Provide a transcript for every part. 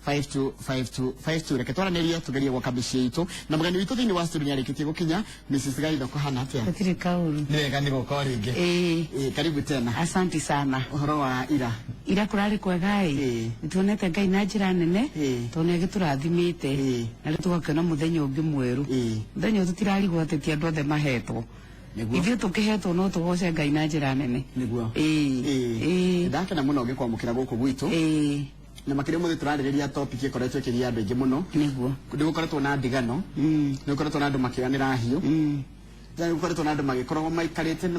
525252. Reke twaranĩrie, tũgerie gwaka mĩciĩ itũ, na mũgeni witũ thĩinĩ wa studio nĩ arĩkĩtie gũkinya. Mrs. Gaitho, kũhana atĩa? Gũtirĩ kaũru. Nĩ wega nĩ gũka o rĩngĩ. Ĩĩ. Ĩĩ, karibu tena. Asante sana. Ũhoro wa ira? Ira kũrarĩ kwega ĩ. Nĩtuonete Ngai na njĩra nene tondũ nĩ agĩtũrathimĩte na rĩu tũgakĩona mũthenya ũngĩ mwerũ. Mũthenya ũyũ tũtirarigwo atĩ ti andũ othe mahetwo. Ithuĩ tũkĩhetwo no tũgoce Ngai na njĩra nene. Nĩguo. Ĩĩ. Ndakena mũno ngĩkwamũkĩra gũkũ gwitũ, na makĩria mũthĩ tũrarĩrĩria topic ĩkoretwo ĩkĩgia andũ aingĩ mũno. Nĩ gũkoretwo na ndigano, nĩ gũkoretwo na andũ makĩoyanĩra hiũ, nĩ gũkoretwo na andũ magĩkoragwo maikarĩte na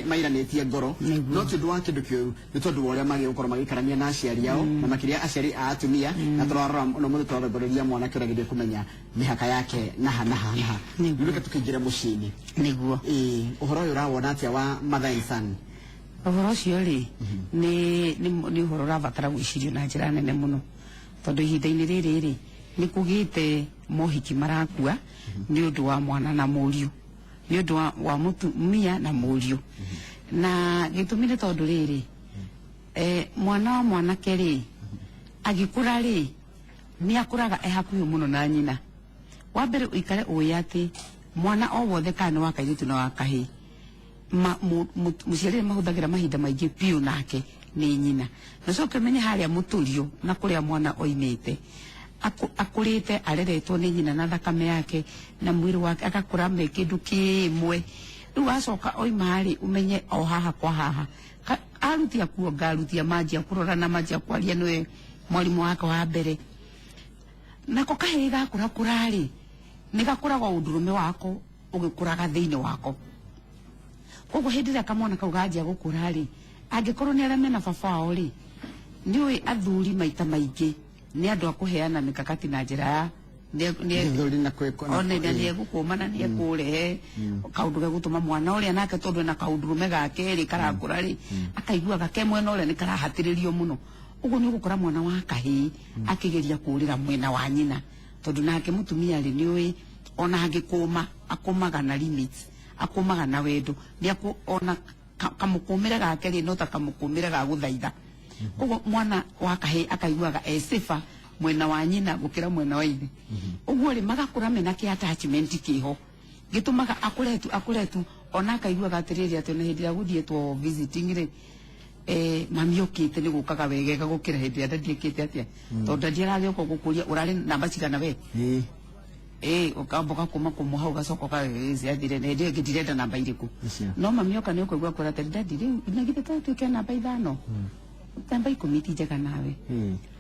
mairanĩtie ngoro, no ti ũndũ wa kĩndũ kĩũru, nĩ tondũ wa ũrĩa magĩ gũkorwo magĩikarania na aciari ao, na makĩria aciari a atumia. Na tũrarora no mũthĩ tũrarongoreria mwanake ũrĩa agĩthiĩ kũmenya mĩhaka yake naha naha naha. Rĩu reke tũkĩingĩre mũciĩ-inĩ. Ĩĩ, ũhoro ũyũ ũrawona atĩa wa mother and son? Ũhoro ũcio rĩ, nĩ ũhoro ũrabatara gwĩcirio na njĩra nene mũno, tondũ ihinda-inĩ rĩrĩ rĩ, nĩ kũgĩte mohiki marakua nĩ ũndũ wa mwana na mũriũ, nĩ ũndũ wa mũtumia na mũriũ. Na gĩtũmi nĩ tondũ rĩrĩ, mwana wa mwanake rĩ, agĩkũra rĩ, nĩ akũraga e hakuhĩ mũno na nyina. Wa mbere, ũikare ũĩ atĩ mwana o wothe, kana nĩ wa kairĩtu na wa kahĩĩ, mũciari arĩa mahũthagĩra mahinda maingĩ biũ nake nĩ nyina. Na ũcoke ũmenye harĩa mũtũrio na kũrĩa mwana oimĩte, akũrĩte areretwo nĩ nyina na thakame yake na mwĩrĩ wake, agakũra me kĩndũ kĩmwe. Rĩu acoka oima rĩ, ũmenye o haha kwa haha, arutia kuonga, arutia manjia kũrorana, manjia kwaria, nĩwe mwarimũ wake wa mbere. Nako kahĩĩ gakũra kũra rĩ, nĩ gakũraga ũndũrũme wako ũgĩkũraga thĩinĩ wako. Koguo hĩndĩ ĩrĩa kamwana kau ganjia gũkũra rĩ, angĩkorwo nĩ arĩa mena baba wao rĩ, nĩ ũĩ athuri maita maingĩ nĩ andũ a kũheana mikakati na njĩra ya Gĩthũri na one na nĩ egũkũma na nĩ ekũrehe kaũndũ gegũtũma mwana ũrĩa nake, tondũ ena kaũndũrũme gake rĩ, karakũra rĩ, akaiguaga ke mwena ũrĩa nĩ karahatĩrĩrio mũno. Ũguo nĩ ũgũkora mwana wa kahĩĩ akĩgeria kũũrĩra mwena wa nyina, tondũ nake mũtumia rĩ, nĩ ũĩ ona angĩkũma akũmaga na limits, akũmaga na wendo, nĩ akũ ona kamũkũmĩre gake rĩ, no ta kamũkũmĩre ga gũthaitha. Koguo mwana wa kahĩĩ akaiguaga e safer mwena wa nyina gũkĩra mwena wa ithe. Ũguo rĩ, magakũra mena kĩ attachment kĩho gĩtũmaga akũre tu, akũre tu, ona akaiguaga atĩrĩrĩ, atĩ ona hĩndĩ ĩrĩa gũthiĩtwo visiting rĩ, mami okĩte nĩ gũkaga wegega gũkĩra hĩndĩ ĩrĩa daddy ekĩte atĩa, tondũ daddy aragĩũka gũkũria, "Ũrarĩ namba cigana we?" Ũkamba ũgakũma kũmũ hau, ũgacoka ũgaciathire, na hĩndĩ ĩyo ĩngĩ, "Ndirenda namba irĩkũ?" Icio. No mami oka nĩ ũkũigua kwĩra atĩrĩ, "Daddy, rĩu na githĩ to tuĩke namba 5, namba 10 ti njega nawe?"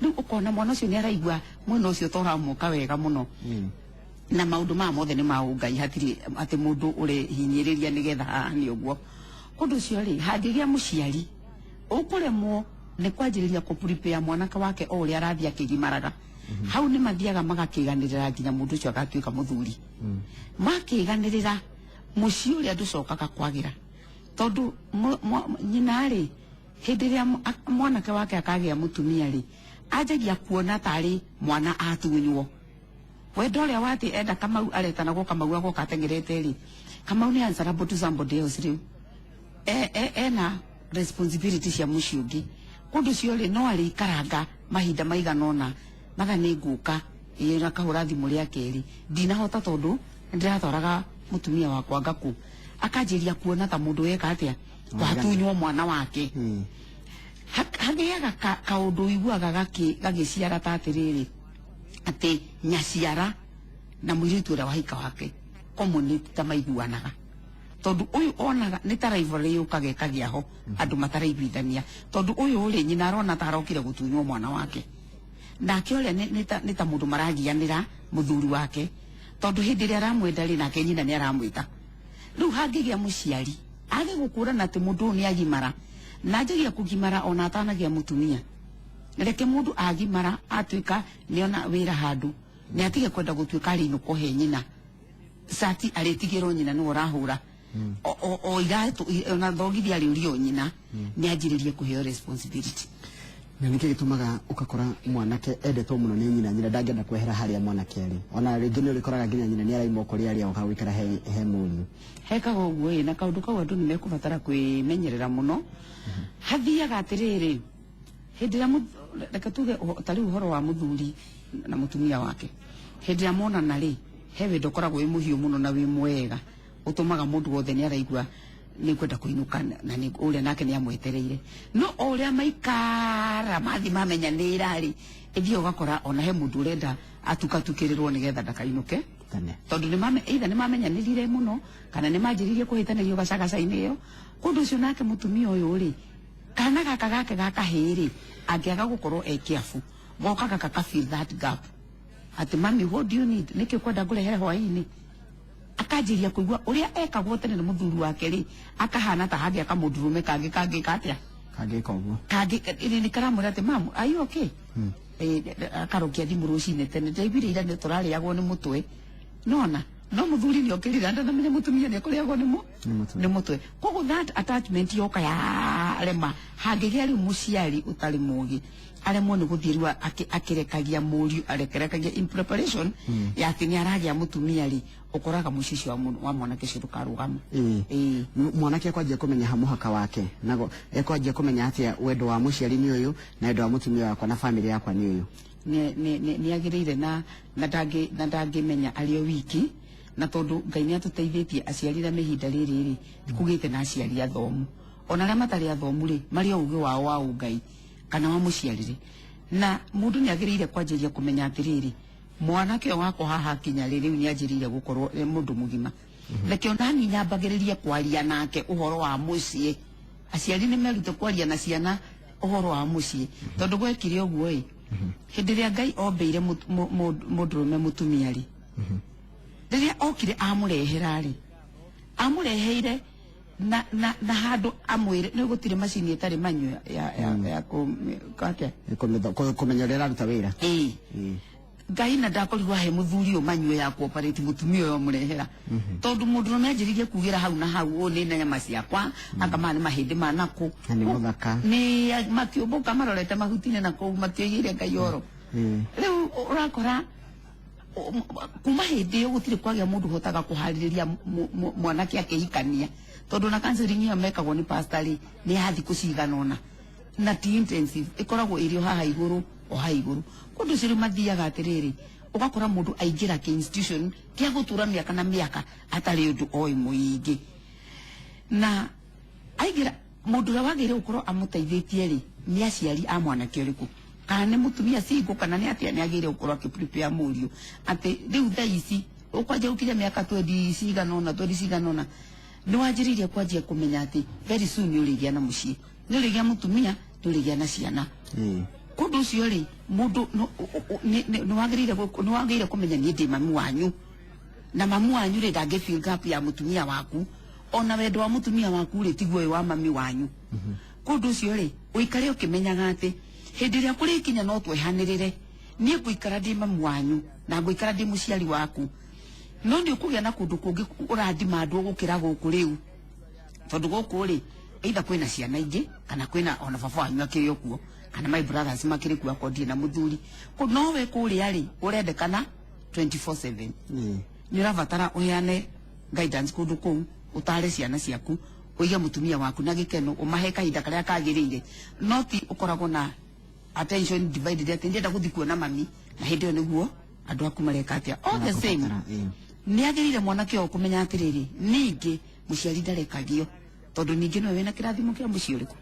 Rĩu ũkona mwana ũcio nĩ araigua mwena ũcio to ũramũka wega mũno. Na maũndũ maya mothe nĩ ma ũngai, hatirĩ atĩ mũndũ ũrehinyĩrĩria nĩgetha hahane ũguo. Ũndũ ũcio rĩ, hangĩgĩa mũciari ũkũremwo nĩ kwanjĩrĩria kũ prepare mwanake wake o ũrĩa arathiĩ akĩgimaraga, hau nĩ mathiaga magakĩganĩrĩra nginya mũndũ ũcio agatuĩka mũthuri. Makĩganĩrĩra, mũciĩ ũrĩa ndũcokaga kwagĩra, tondũ nyina rĩ, hĩndĩ ĩrĩa mwanake wake akagĩa mũtumia rĩ, anjagia kuona tarĩ mwana atunywo. Wendo ũrĩa watĩ enda Kamau aretanagwo Kamau agoka ateng'erete rĩ, Kamau nĩ answerable to somebody else. Rĩu ena responsibility cia mũciĩ ũngĩ. Ũndũ ũcio rĩ, no arĩikaranga mahinda maigana ũna, matha nĩ ngũka ĩĩ, akahũra thimũ rĩa kerĩ, "Ndinahota tondũ nĩndĩratwaraga mũtumia wakwa ngakũ." Akanjĩria kuona ta mũndũ weka atĩa, watunywo mwana wake. Hagĩaga kaũndũ ũiguaga gagĩciara ta atĩrĩrĩ, atĩ nyaciara na mũirĩtu ũrĩa wahika wake common ta maiguanaga, tondũ ũyũ onaga nĩ ta rivalry yũkaga ĩkagĩa ho, andũ mataraiguithania, tondũ ũyũ rĩ, nyina arona ta arokire gũtunywo mwana wake, nake ũrĩa nĩ ta mũndũ maragianĩra mũthuri wake, tondũ hĩndĩ ĩrĩa aramwenda rĩ, nake nyina nĩ aramwĩta. Rĩu hangĩgĩa mũciari age gũkũrana atĩ mũndũ ũyũ nĩ agimara, na anjagia kũgimara ona atanagĩa mũtumia, reke mũndũ agimara atuĩka nĩona wĩra handũ, nĩ atige kwenda gũtuĩka arĩinũkwo he nyina, cati arĩtigĩrwo nyina nĩwe ũrahũra o iratũ, ona thogithi arĩũrio nyina, nĩ anjĩrĩrie kũheo responsibility. Na nĩkĩ gĩtũmaga ũgakora mwanake endetwo mũno nĩ nyina, nyina ndangĩenda kwehera harĩa mwanake arĩ? Ona rĩngĩ nĩ ũrĩkoraga nginya nyina nĩ araimwo kũrĩa arĩa oka gũikara he mũriũ. Hekaga ũguo ĩ, na kaũndũ kau andũ nĩ mekũbatara kwĩmenyerera mũno. Hathiaga atĩrĩrĩ, hĩndĩ ĩrĩa Reke tuge ta rĩu ũhoro wa mũthuri na mũtumia wake, hĩndĩ ĩrĩa monana rĩ, he wendo ũkoragwo wĩ mũhiũ mũno na wĩ mwega, ũtũmaga mũndũ wothe nĩ araigua nĩ kwenda kũinũka, na nĩ ũrĩa nake nĩ amwetereire. No o ũrĩa maikara mathi mamenyanĩra rĩ, ĩthiĩ ũgakora ona he mũndũ ũrenda atukatukĩrĩrwo nĩgetha ndakainũke Tene. Tondũ either nĩ mamenyanĩrire mũno kana nĩ manjĩrĩirie kũhĩtanĩrio gacagaca-inĩ ĩyo. Kũndũ ũcio nake mũtumia ũyũ rĩ, kana gaka gake ga kahĩĩ rĩ, angĩaga gũkorwo e careful, gokaga kaka fill that gap atĩ, "Mami, what do you need? Nĩkĩ ũkwenda ngũrehere hwaĩ-inĩ?" Akanjĩria kũigua ũrĩa ekagwo tene nĩ mũthuri wake rĩ, akahana ta hangĩaka mũndũrũme kangĩ kangĩka atĩa. Kangĩka ũguo. Kangĩ nĩ karamwĩra atĩ, "Mamu, are you okay?" Akarokia thimũ rũcinĩ tene, "Ndaiguire ira nĩ tũrarĩagwo nĩ mũtwe." Nona no mũthuri nĩ okĩrire ndanamenya mũtumia nĩ ekũrĩagwo nĩ Nĩ mũtwe. Nĩ mũtwe. Koguo that attachment yoka yarema, hangĩgĩa rĩu mũciari ũtarĩ mũgĩ aremwo nĩ gũthiĩ rĩu akĩrekagia mũriũ, arekerekagia in preparation ya atĩ nĩ aragĩa mũtumia rĩ, ũkoraga mũciĩ ũcio wa mwanake ũcio ndũkarũgama. Ĩĩ. Mwanake ekwanjia kũmenya ha mũhaka wake nago, ekwanjia kũmenya atĩa wendo wa mũciari nĩ ũyũ na wendo wa mũtumia wakwa na famĩlĩ yakwa nĩ ũyũ? Nĩ agĩrĩire na ndangĩmenya arĩ o wiki, na tondũ Ngai nĩ atũteithĩtie aciari na ihinda rĩrĩ rĩ kũgĩte na aciari athomu, ona arĩa matarĩ athomu rĩ, marĩ o ũgĩ wao wa ũngai kana wa mũciarĩre. Na mũndũ nĩ agĩrĩire kwanjĩrĩria kũmenya atĩrĩrĩ, mwanake ũyũ wakwa haha akinya rĩ, rĩu nĩ anjĩrĩire gũkorwo e mũndũ mũgima, reke onani nyambagĩrĩrie kwaria nake ũhoro wa mũciĩ. Aciari nĩ merute kwaria na ciana ũhoro wa mũciĩ, tondũ gwekire ũguo ĩ, hĩndĩ ĩrĩa Ngai ombĩire mũndũrũme mũtumia rĩ, rĩrĩa okire amũrehera rĩ, amũreheire na handũ amwĩre nĩ gũtirĩ macini ĩtarĩ manyua ya atĩa. Kũmenya ũrĩa ĩraruta wĩra. Ĩĩ. Ngai na ndakorirwo ahe mũthuri ũyũ manyue ya cooperate mũtumia ũyũ amũrehera, tondũ mũndũrũme anjĩrĩirie kugĩra hau na hau, ũũ nĩ na nyama ciakwa, anga maya nĩ mahĩndĩ ma nakũ. Na nĩ mũthaka. Nĩ makĩũmbũka marorete mahuti-inĩ na kũu matioigĩire Ngai oro. Rĩu ũrakora kuma hĩndĩ ĩyo gũtirĩ kwagĩa mũndũ ũhotaga kũharĩrĩria mwanake akĩhikania, tondũ na counseling ĩyo mekagwo nĩ pastor rĩ, nĩ ya thikũ cigana ũna na ti intensive, ĩkoragwo ĩrĩ o haha igũrũ, o haha igũrũ. Kũndũ ũcio rĩu mathiaga atĩrĩrĩ, ũgakora mũndũ aingĩra kĩ institution kĩa gũtũra mĩaka na mĩaka atarĩ ũndũ oĩ mũingĩ, na aingĩra, mũndũ ũrĩa wagĩrĩire gũkorwo amũteithĩtie rĩ, nĩ aciari a mwanake ũrĩkũ, kana nĩ mũtumia single, kana nĩ atĩa, nĩ agĩrĩire gũkorwo akĩ prepare mũriũ atĩ rĩu thaa ici ũkwanjia gũkinya mĩaka 20 cigana ũna, 20 cigana ũna, nĩ wanjĩrĩirie kwanjia kũmenya atĩ very soon nĩ ũrĩgĩa na mũciĩ, nĩ ũrĩgĩa mũtumia, nĩ ũrĩgĩa na ciana. Kũndũ ũcio rĩ, mũndũ nĩ wagĩrĩire kũmenya niĩ ndĩ mami wanyu, na mamu wanyu rĩ, ndangĩ fill gap ya mũtumia waku, ona wendo wa mũtumia waku rĩ, tiguo ũyũ wa mami wanyu. Kũndũ ũcio rĩ, ũikare ũkĩmenyaga atĩ hĩndĩ ĩrĩa kũrĩkinya no twehanĩrĩre, niĩ ngũikara ndĩ mamu wanyu na ngũikara ndĩ mũciari waku, no nĩ ũkũgĩa na kũndũ kũngĩ ũrandimandwo gũkĩra gũkũ rĩu, tondũ gũkũ rĩ, either kwĩna ciana ingĩ, kana kwĩna ona baba wanyu akĩrĩ o kuo, kana my brothers makĩrĩ kuo, akorwo ndirĩ na mũthuri. Nowe kũrĩa rĩ, ũrendekana 24/7. Nĩ ũrabatara ũheane guidance kũndũ kũu, ũtare ciana ciaku, ũige mũtumia waku na gĩkeno, ũmahe kahinda karĩa kagĩrĩire, no ti ũkoragwo na attention divided atĩ ndĩrenda gũthiĩ kuona mami na hĩndĩ ĩyo nĩguo andũ aku mareka atĩa. All the same, Marakũbatara, ĩĩ. Nĩ agĩrĩire mwanake ũyũ kũmenya atĩrĩrĩ, ningĩ mũciari ndarekagio, tondũ ningĩ nowe wĩna kĩrathimo kĩa mũciĩ ũrĩkũ,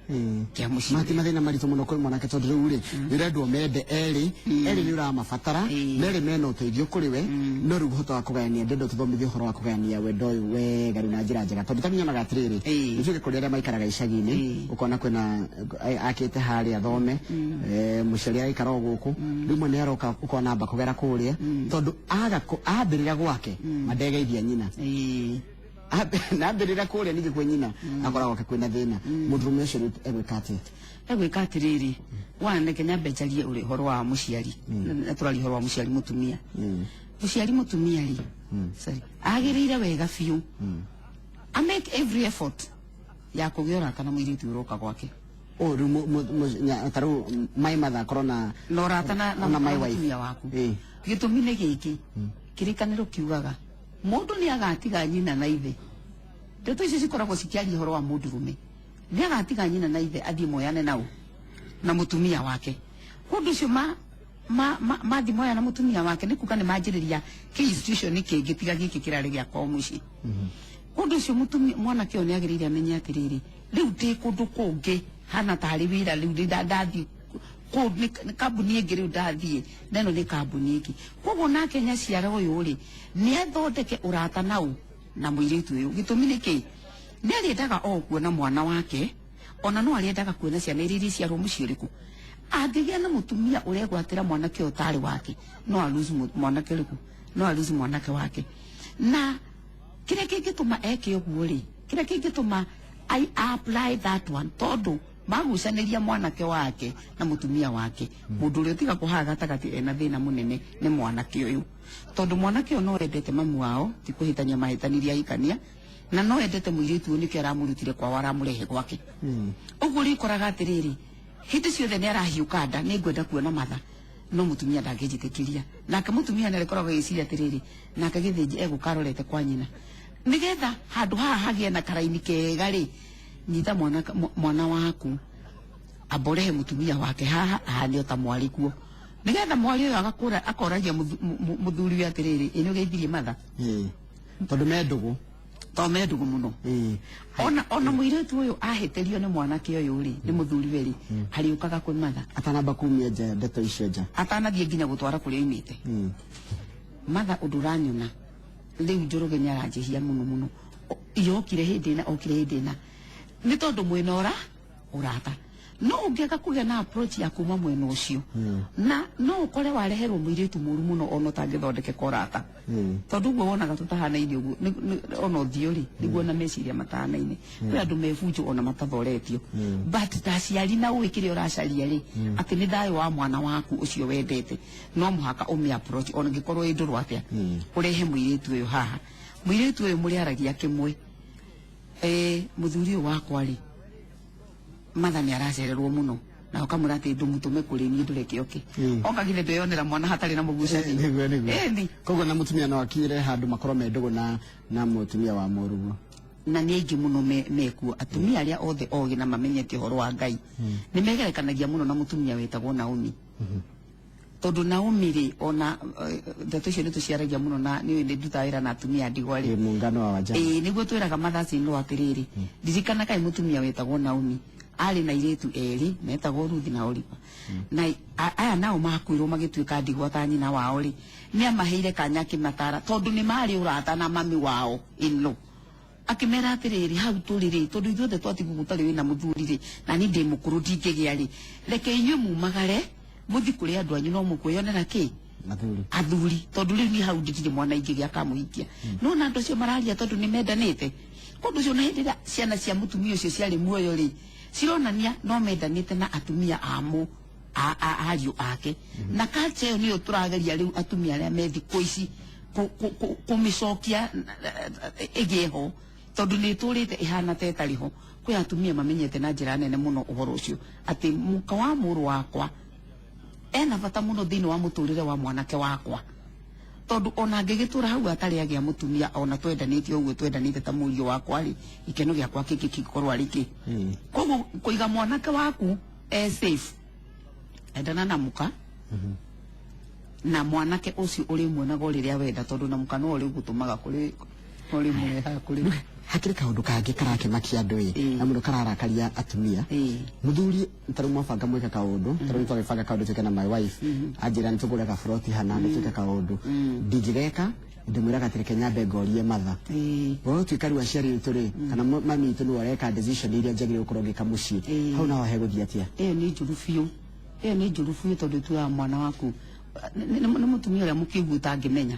kĩa mũciĩ. Mati mathĩna maritũ mũno kwĩ mwanake, tondũ rĩu rĩ, nĩ ũrendwo mende erĩ, erĩ nĩ ũramabatara, merĩ mena ũteithio kũrĩ we, no rĩu ũhota wa kũgayania, ndĩrenda ũtũthomithie ũhoro wa kũgayania wendo ũyũ wega rĩu na njĩra njega, tondũ ta nyonaga atĩrĩrĩ, nĩ tuge kũrĩ arĩa maikaraga icagi-inĩ, ũkona kwĩna akĩte harĩa thome, mũciari araikara o gũkũ, rĩmwe nĩ aroka ũkona amba kũgera kũrĩa, tondũ aga ambĩrĩra gwake mandegeithia nyina. Na ambĩrĩra kũrĩa ningĩ kwĩ nyina akoragwo gwake kwĩna thĩna. Mũndũrũme ũcio rĩu egwĩka atĩa? Egwĩka atĩrĩrĩ, one, reke nyambe njarie ũrĩ ũhoro wa mũciari, na tũraria ũhoro wa mũciari mũtumia. Mũciari mũtumia rĩ, sorry, agĩrĩire wega biũ a make every effort ya kũgĩa ũrata na mũirĩtu ũroka gwake. Oh, rĩu ta rĩu my mother akorwo na Na ũrata na na my na wife. Mũtumia waku. Gĩtũmi nĩ gĩkĩ, kĩrĩkanĩro kiugaga mũndũ nĩ agatiga nyina na ithe. Ndeto icio cikoragwo cikĩaria ũhoro wa mũndũrũme, nĩ agatiga nyina na ithe athiĩ moyane nao na mũtumia wake. Kundu ucio ma ma ma mathi moya na mutumia wake ni kuga ni manjiriria ki institution kingi tiga giki kirari gia kwao mucii. Kundu ucio mutumia mwanake uyu ni agirire amenye atiriri riu ndi kundu kungi hana tari wira riu ndi ndathi ku ni kambuni ingi riu ndathie na ino ni kambuni ingi. Koguo nake nyaciara uyu ri ni athondeke urata nau na muiritu uyu. Gitumi ni ki? Ni ariendaga o kuona mwana wake, ona no ariendaga kuona ciana iria iriciarwo mucii uriku. Angĩgĩa na mũtumia ũregwatĩra mwanake ũyũ ũtarĩ wake, no a lose mwanake ũrĩkũ? No a lose mwanake wake. Na kĩrĩa kĩngĩtũma eke ũguo rĩ, kĩrĩa kĩngĩtũma I apply that one, tondũ magucanĩria mwanake wake na mũtumia wake, mũndũ ũrĩa ũtiga kũhaga gatagatĩ ena thĩna mũnene nĩ mwanake ũyũ. Tondũ mwanake ũyũ no endete mamu wao, ti kũhĩtania mahĩtanirie ahikania, na no endete mũirĩtu ũyũ nĩkĩo aramũrutire kwao aramũrehe gwake. Ũguo rĩkoraga atĩrĩrĩ, hĩndĩ ciothe nĩ arahiũka nda, nĩ ngwenda kuona matha, no mũtumia ndangĩnjĩtĩkĩria. Nake mũtumia nĩ arĩkoragwo agĩciria atĩrĩrĩ, nake gĩthĩnji egũka arorete kwa nyina. Nĩgetha handũ haha hagĩe na karaini kega rĩ, nyita mwana waku amborehe mũtumia wake haha ahane ta mwarĩ kuo. Nĩgetha mwarĩ ũyũ agakũra akoragia mũthuri atĩrĩrĩ, ĩ nĩ ũgeithirie matha? Tondũ me ndũgũ. Tondũ me ndũgũ mũno. Ona mũirĩtu ũyũ ahĩtĩrio nĩ mwanake ũyũ rĩ, nĩ mũthuri we rĩ, arĩũkaga kwĩ matha. Atanamba kumia nja ndeto icio nja. Atanathiĩ nginya gũtwara kũrĩa oimĩte. Matha ũndũ ũranyona rĩu Njoroge nĩ aranjĩhia mũno mũno. Yokire hĩndĩ ĩna, okire hĩndĩ ĩna. Nĩ tondũ mwena ũrata. No ũngĩaga kũgĩa na approach ya kuma mwena ũcio, na no ũkore wareherwo mũirĩtu mũru mũno ona ũtangĩthondekeka ũrata. Tondũ ũguo wonaga tũtahanaine ũguo, ona ũthiũ rĩ, nĩguo na meciria matahanaine. Kwĩ andũ mebunjũ ona matathoretio. But ta aciari na ũĩ kĩrĩa ũracaria rĩ, atĩ nĩ thayũ wa mwana waku ũcio wendete, no mũhaka ũmĩ approach ona ũngĩkorwo ĩ ndũrũ atĩa, ũrehe mũirĩtu ũyũ haha. Mũirĩtu ũyũ mũrĩaragia kĩmwe. Mũthuri ũyũ wakwa rĩ, matha nĩ aracererwo mũno. Na ũkamwĩra atĩ ndũmũtũme kũrĩ niĩ ndũreke oke. Oka githĩ ndweyonera mwana hatarĩ na mũgucanio. Nĩguo, nĩguo. Ĩni. Koguo na mũtumia no akinyĩre handũ makorwo me ndũgũ na mũtumia wa mũrũguo. Na nĩ aingĩ mũno mekuo. Atumia arĩa othe ogĩ na mamenyete ũhoro wa Ngai, nĩ megerekanagia mũno na mũtumia wetagwo Naomi. Tondũ Naomi rĩ, ona ndeto icio nĩ tũciaragia mũno na nĩ nĩ ndutaga wĩra na atumia a ndigwa rĩ. Ĩ, muungano wa wajane. Ĩ, nĩguo twĩraga Mothers in Law atĩrĩrĩ, ririkana kaĩ mũtumia wetagwo Naomi arĩ na airĩtu erĩ metagwo Ruth na Oripa. Na aya nao makuirwo magĩtuĩka ndigwa ta nyina wao rĩ, nĩ amaheire kanya akĩmatara tondũ nĩ marĩ ũrata na mami wao in law. Akĩmera atĩrĩrĩ, hau tũrĩ rĩ, tondũ ithuothe twatigwo gũtarĩ wĩna mũthuri rĩ, na niĩ ndĩ mũkũrũ ndingĩgĩa rĩ, reke inyuĩ mumagare mũthiĩ kũrĩ andũ anyu no mũkwĩyonera kĩ? Athuri. Athuri, tondũ rĩu niĩ hau ndirĩ mwana ingĩgĩa akamũhikia. No na andũ acio mararia tondũ nĩ mendanĩte. Kũndũ ũcio na hĩndĩ ĩrĩa ciana cia mũtumia ũcio ciarĩ muoyo rĩ, cironania no mendanĩte na atumia a ariũ ake. Na culture ĩyo nĩyo tũrageria rĩu atumia arĩa me thikũ ici kũmĩcokia ĩgĩe ho, tondũ nĩ ĩtũrĩte ĩhana ta ĩtarĩ ho. Kwĩ atumia mamenyete na njĩra nene mũno ũhoro ũcio atĩ mũka wa mũrũ wakwa ena bata mũno thĩinĩ wa mũtũrĩre wa mwanake wakwa, tondũ ona angĩgĩtũra hau atarĩ agĩa mũtumia, ona twendanĩte ũguo twendanĩte ta mũriũ wakwa rĩ, gĩkeno gĩakwa kĩngĩ kĩngĩkorwo arĩ kĩ. Koguo kũiga mwanake waku e safe, endana na mũka, na mwanake ũcio ũrĩmuonaga o rĩrĩa wenda, tondũ na mũka no ũrĩgũtũmaga kũrĩ, no ũrĩmũrehaga kũrĩ. Hakĩrĩ kaũndũ kangĩ karakĩmakia andũ ĩ, na mũno kararakaria atumia. Mũthuri ta rĩu mwabanga mwĩke kaũndũ, ta rĩu twagĩbanga kaũndũ twĩke na my wife, anjĩra nĩ tũgũre gaburoti hana, nĩ twĩke kaũndũ. Ndingĩgeka, ndĩmwĩraga atĩ reke nyambe ngorie matha. Ũgũtuĩka rĩu aciari aitũ rĩ, kana mami witũ nĩwe ũreka decision iria njagĩrĩirwo gũkorwo ngĩka mũciĩ. Hau naho hegũthiĩ atĩa? Ĩyo nĩ njũru biũ. Ĩyo nĩ njũru biũ tondũ tuaga mwana waku. Nĩ mũtumia ũrĩa mũkĩgu ũtangĩmenya.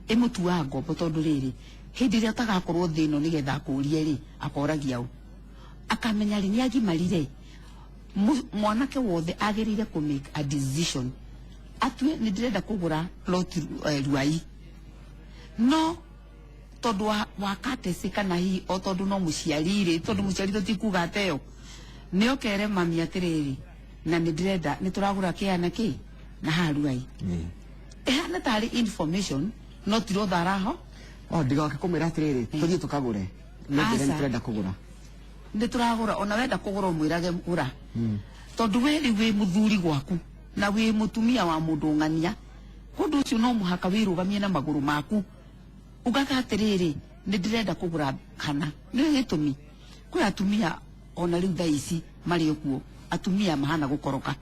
Ĩmũtuaga ngombo tondũ rĩrĩ, hĩndĩ ĩrĩa ũtagakorwo thĩ ĩno nĩgetha akũrie rĩ, akoragia ũ. Akamenya rĩ, nĩ agimarire. Mwanake wothe agĩrĩire kũ make a decision. Atue nĩ ndĩrenda kũgũra plot Ruai. No tondũ wa courtesy kana hihi o tondũ no mũciari rĩ, tondũ mũciari tũtikuga ateo. Nĩ okere mami atĩrĩrĩ, na nĩ ndĩrenda, nĩ tũragũra kĩa na kĩ? Na haha Ruai. Ĩhana tarĩ information, no ti rũtha araho. O, ndigoke kũmwĩra atĩrĩrĩ, tũthiĩ tũkagũre. Nĩ njĩra Aca. nĩ tũrenda kũgũra. Nĩ tũragũra, ona wenda kũgũra ũmwĩrage gũra. Tondũ we rĩu wĩ mũthuri gwaku, Na wĩ mũtumia wa mũndũ ng'ania, kũndũ ũcio no mũhaka wĩrũgamie na magũrũ maku. Ugaga atĩrĩrĩ, nĩ ndĩrenda kũgũra kana nĩ gĩtũmi. Kwĩ atumia ona rĩu thaa ici marĩ okuo, atumia mahana gũkoroka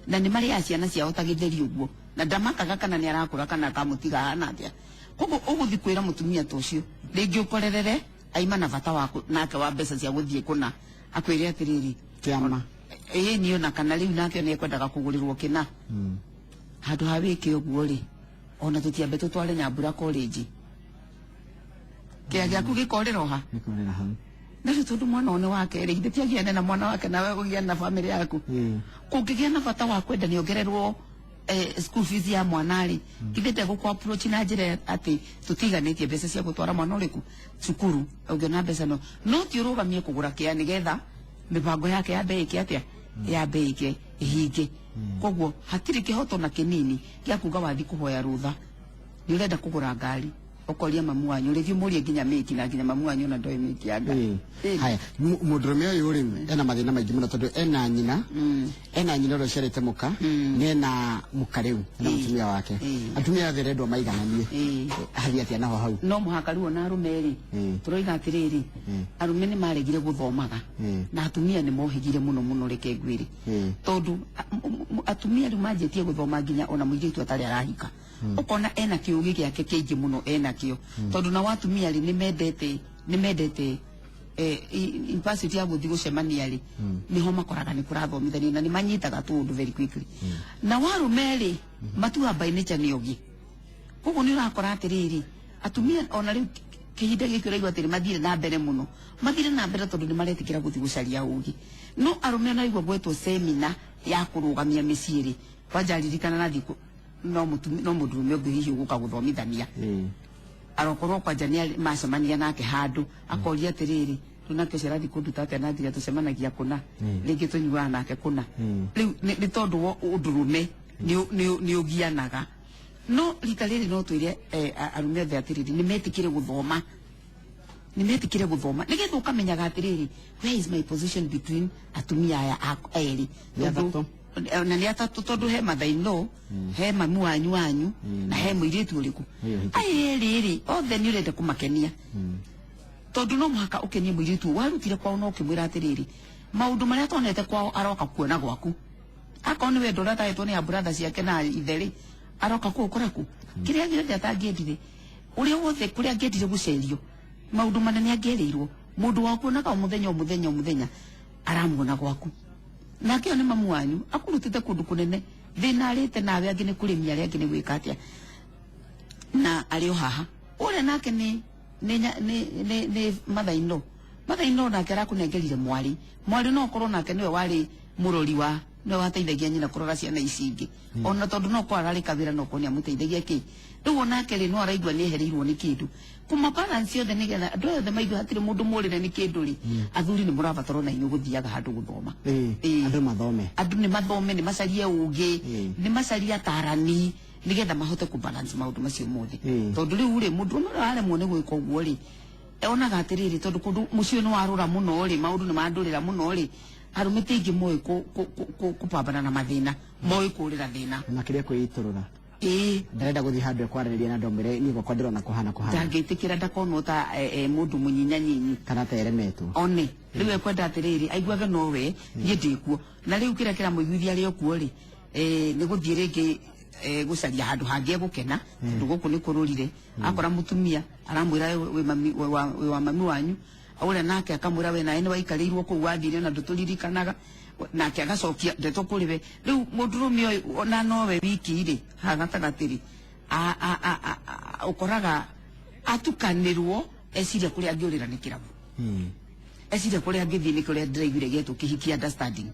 na nĩ marĩaga ciana ciao ta gĩtheri ũguo, na ndamakaga kana nĩ arakũra kana akamũtiga ahana atĩa. Koguo ũgũthiĩ kwĩra mũtumia ta ũcio, rĩngĩ ũkorerere aima na bata waku nake wa mbeca cia gũthiĩ kũna, akwĩre atĩrĩrĩ, Kĩama. Ĩĩ, niĩ ona kana rĩu nake nĩ ekwendaga kũgũrĩrwo kĩna. Handũ ha wĩke ũguo rĩ, ona tũtiambe tũtware Nyambura college, kĩrĩa gĩaku gĩkorĩra ha. Nĩkorĩra hau. Na rĩu tondũ mwana ũyũ nĩ wake rĩ, githĩ ti agĩane na mwana wake nawe ũgĩane na bamĩrĩ yaku? Kũngĩgĩa na bata wa kwenda nĩongererwo school fees ya mwana rĩ, githĩ ndegũkũ approach na njĩra atĩ tũtiganĩtie mbeca cia gũtwara mwana ũrĩkũ cukuru, ũngĩona mbeca no ti ũrũgamie kũgũra kĩa nĩgetha mĩbango yake yambe ĩke atĩa, yambe ĩke ĩhinge. Koguo hatirĩ kĩhoto na kĩnini gĩa kuga wathi kũhoya rũtha nĩ ũrenda kũgũra ngari, ũkoria mamu wanyu, rĩngĩ ũmũrie nginya mĩki, na nginya mamu wanyu ona ndoĩ mĩki ya ngari. Haya, mũndũrũme ũyũ rĩ, ena mathĩna maingĩ mũno tondũ ena nyina, ena nyina ũrĩa ũciarĩte mũka, nĩ ena mũka rĩu, ena mũtumia wake. Atumia othe rendwo maigananie. Hathiĩ atĩa naho hau? No mũhaka rĩu ona arũme rĩ, tũroiga atĩrĩrĩ, arũme nĩ maregire gũthomaga na atumia nĩ mohĩgire mũno mũno, reke ngwĩre, tondũ atumia rĩu manjĩtie gũthoma nginya ona mũirĩtu atarĩ arahika, ũkona ena kĩũgĩ gĩake kĩingĩ mũno enakĩo, tondũ nao atumia rĩ, nĩ mendete in pursuit ya gũthiĩ gũcemania rĩ, nĩho makoraga nĩ kũrathomithanio na nĩ manyitaga tũũndũ very quickly. Na warume rĩ, matuga by nature nĩ ogi. Koguo nĩ ũrakora atĩrĩrĩ, atumia ona rĩu kĩhinda gĩkĩ ũraigua atĩrĩ mathire na mbere mũno, mathire na mbere tondũ nĩ maretĩkĩra gũthiĩ gũcaria ũgĩ. No arũme ona igua gwetwo semina ya kũrũgamia mĩciĩ rĩ, kwanja ririkana nathiĩ no mũtumi no mũndũrũme ũngĩ hihi ũgũka gũthomithania, arokorwo kwanja nĩ macemania nake handũ, akoria atĩrĩrĩ, rĩu nake ũcio arathiĩ kũnduta atĩa na nginya tũcemanagia kũna, rĩngĩ tũnyuaga nake kũna. Rĩu nĩ tondũ wa ũndũrũme nĩ ũgianaga. No rita rĩrĩ no twĩre arũme othe atĩrĩrĩ, nĩ metĩkĩre gũthoma, nĩ metĩkĩre gũthoma nĩgetha ũkamenyaga atĩrĩrĩ, where is my position between atumia aya erĩ? Nĩ atatũ. Na nĩ atatũ, tondũ he mother in law, he mamu wanyu na he mũirĩtu ũrĩkũ. Ũyũ ũhikĩte. Aya erĩ rĩ, othe nĩ ũrenda kũmakenia, tondũ no mũhaka ũkenie mũirĩtu warutire kwao na ũkĩmwĩra atĩrĩrĩ, maũndũ marĩa tonete kwao aroka kuona gwaku. Akorwo nĩ wendo ũrĩa atahetwo nĩ brother ciake na ithe rĩ, aroka kũu kũraku kĩrĩa gĩothe atangĩendire, ũrĩa wothe kũrĩa angĩendire gũcerio, maũndũ manene angĩerĩirwo, mũndũ wakuonaga o mũthenya o mũthenya o mũthenya aramuona gwaku. Nake ũyũ nĩ mamu wanyu akurutĩte kũndũ kũnene, thĩna arĩte nawe, angĩ nĩ kũrĩmia, arĩa angĩ nĩ gwĩka atĩa, na arĩ o haha. Ũrĩa nake nĩ mother in law nake arakũnengerire mwarĩ. Mwarĩ no ũkorwo nake nĩwe warĩ mũrori wa, nĩwe wateithagia nyina kũrora ciana ici ingĩ, ona tondũ no korwo ararĩ kawĩra, no korwo nĩ amũteithagia kĩ. Rĩu onake rĩ, no araigua nĩ ehereirwo nĩ kĩndũ. Kũma balance yothe nĩgetha andũ othe maigue hatirĩ mũndũ mũrĩre nĩ kĩndũ rĩ, athuri nĩ mũrabatarwo na inyuĩ gũthiaga handũ gũthoma. Andũ mathome. Andũ nĩ mathome, nĩ macarie ũgĩ, nĩ macarie atarani nĩgetha mahote kũ balance maũndũ macio mothe. Tondũ rĩu rĩ, mũndũ ũmwe araremwo nĩ gwĩka ũguo rĩ, onaga atĩrĩrĩ, tondũ kũndũ mũciĩ nĩ warũra mũno rĩ, maũndũ nĩ mandũrĩra mũno rĩ, arũme ti aingĩ moĩ kũpambana na mathĩna, moĩ kũrĩra thĩna. Makĩria kwĩitũrũra. Ndarenda gũthiĩ handũ ekwarĩrĩria na andũ amwĩre niĩ gwakwa ndĩrona kũhana kũhana. Ndangĩtĩkĩra ndakonwo ta mũndũ mũnyinyanyinyi kana ta eremetwo. One rĩu ekwenda atĩrĩrĩ, aiguage nowe niĩ ndĩkuo, na rĩu kĩrĩa kĩramũiguithia arĩ o kuo rĩ, nĩ gũthiĩ rĩngĩ gũcaria handũ hangĩ egũkena, tondũ gũkũ nĩ kũrũrire. Akora mũtumia aramwĩra wĩ mami, wĩ wa mami wanyu, ũrĩa nake akamwĩra we nawe nĩ waikarĩirwo kũu wathire na ndũtũririkanaga, nake agacokia ndeto kũrĩ we. Rĩu mũndũrũme ũyũ ona nowe wiki rĩ, haha gatagatĩ rĩ, ũkoraga atukanĩrwo, eciria kũrĩa angĩũrĩra nĩ kĩrabu, eciria kũrĩa angĩthiĩ nĩ kũrĩa ndĩraiguire gĩetwo kĩhiki understanding.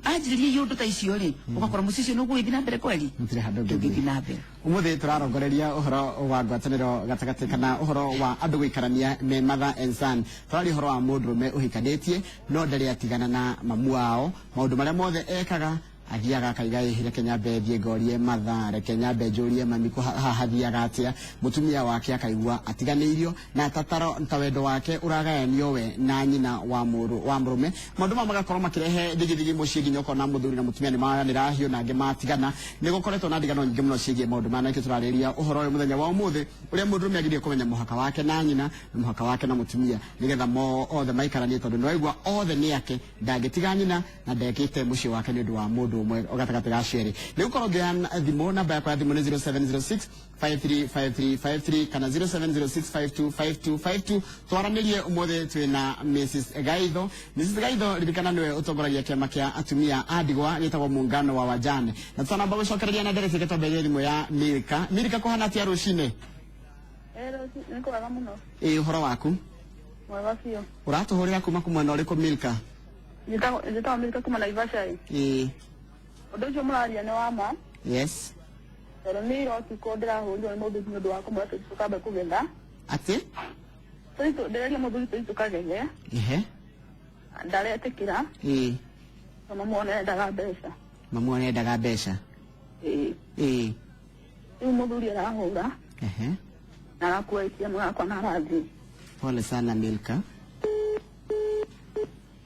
Anjĩrĩria iũndũ ta icio rĩ, ũgakora mũciĩ ũcio nĩ ũgũgĩthiĩ na mbere kweli? Gũtirĩ handũ ũngĩthiĩ. Ndũngĩthiĩ na mbere. Umuthi tũrarongoreria ũhoro wa ngwatanĩro gatagatĩ kana ũhoro wa andũ gũikarania me mother and son. Tũraria ũhoro wa mũndũrũme ũhikanĩtie no ndarĩ atigana na mamu wao, maũndũ marĩa mothe ekaga. Athiaga akaiga ĩĩ, reke nyambe thiĩ ngorie mathaa, reke nyambe njũrie mami haha hathiaga atĩa. Mũtumia wake akaigua atiganĩirio na tataro ta wendo wake ũragayanio we na nyina wa mũrũ wa mũrũme. Maũndũ maya magakorwo makĩrehe thigithigi mũciĩ, nginya ũkona mũthuri na mũtumia nĩ maranĩra hiũ na angĩ matigana. Nĩ gũkoretwo na ndigano nyingĩ mũno ciĩgiĩ maũndũ maya, na nĩkĩo tũrarĩrĩria ũhoro ũyũ mũthenya wa ũmũthĩ, ũrĩa mũndũrũme agĩrĩire kũmenya mũhaka wake na nyina na mũhaka wake na mũtumia, nĩgetha mo othe maikaranie, tondũ nĩwaigua othe nĩ ake, ndangĩtiga nyina na ndekĩte mũciĩ wake nĩ ũndũ wa mũndũ ũmwe gatagatĩ ga acio erĩ. Nĩ gũkorwo ngĩoya thimũ, namba yakwa ya thimũ nĩ 0706 535353 kana 0706525252. Twaranĩrie ũmũthĩ twĩna Mrs Gaitho. Mrs Gaitho, ririkana nĩwe ũtongoragia kĩama kĩa atumia a ndigwa gĩtagwo Muungano wa Wajane. Na tũtanamba gũcokereria na ndereti, twambĩrĩrie thimũ ya Milka. Milka, kũhana atĩa rũcinĩ? Nĩ kwega mũno. Ĩ, ũhoro waku? Mwega biũ. Ũratũhũrĩra kuma ku mwena ũrĩkũ, Milka? Njĩtagwo Milka kuma Naivasha. Ĩ. Ũndũ ũcio mũraria nĩ wa ma. Tondũ nĩ ira ũtukũ ndĩrahũrirwo nĩ mũthuri nĩ ũndũ wa kũmwĩra tũthiĩ tũkambe kũgetha. Atĩ? Ndĩreria mũthuri tũthiĩ tũkagethe. Ehe. Ndaretĩkĩra. Ĩ. Tondũ mamu endaga mbeca. Mamu endaga mbeca. Ĩ. Ĩ. Rĩu mũthuri arahũra. Ehe. Na arakua ATM yakwa na arathiĩ. Pole sana, Milka.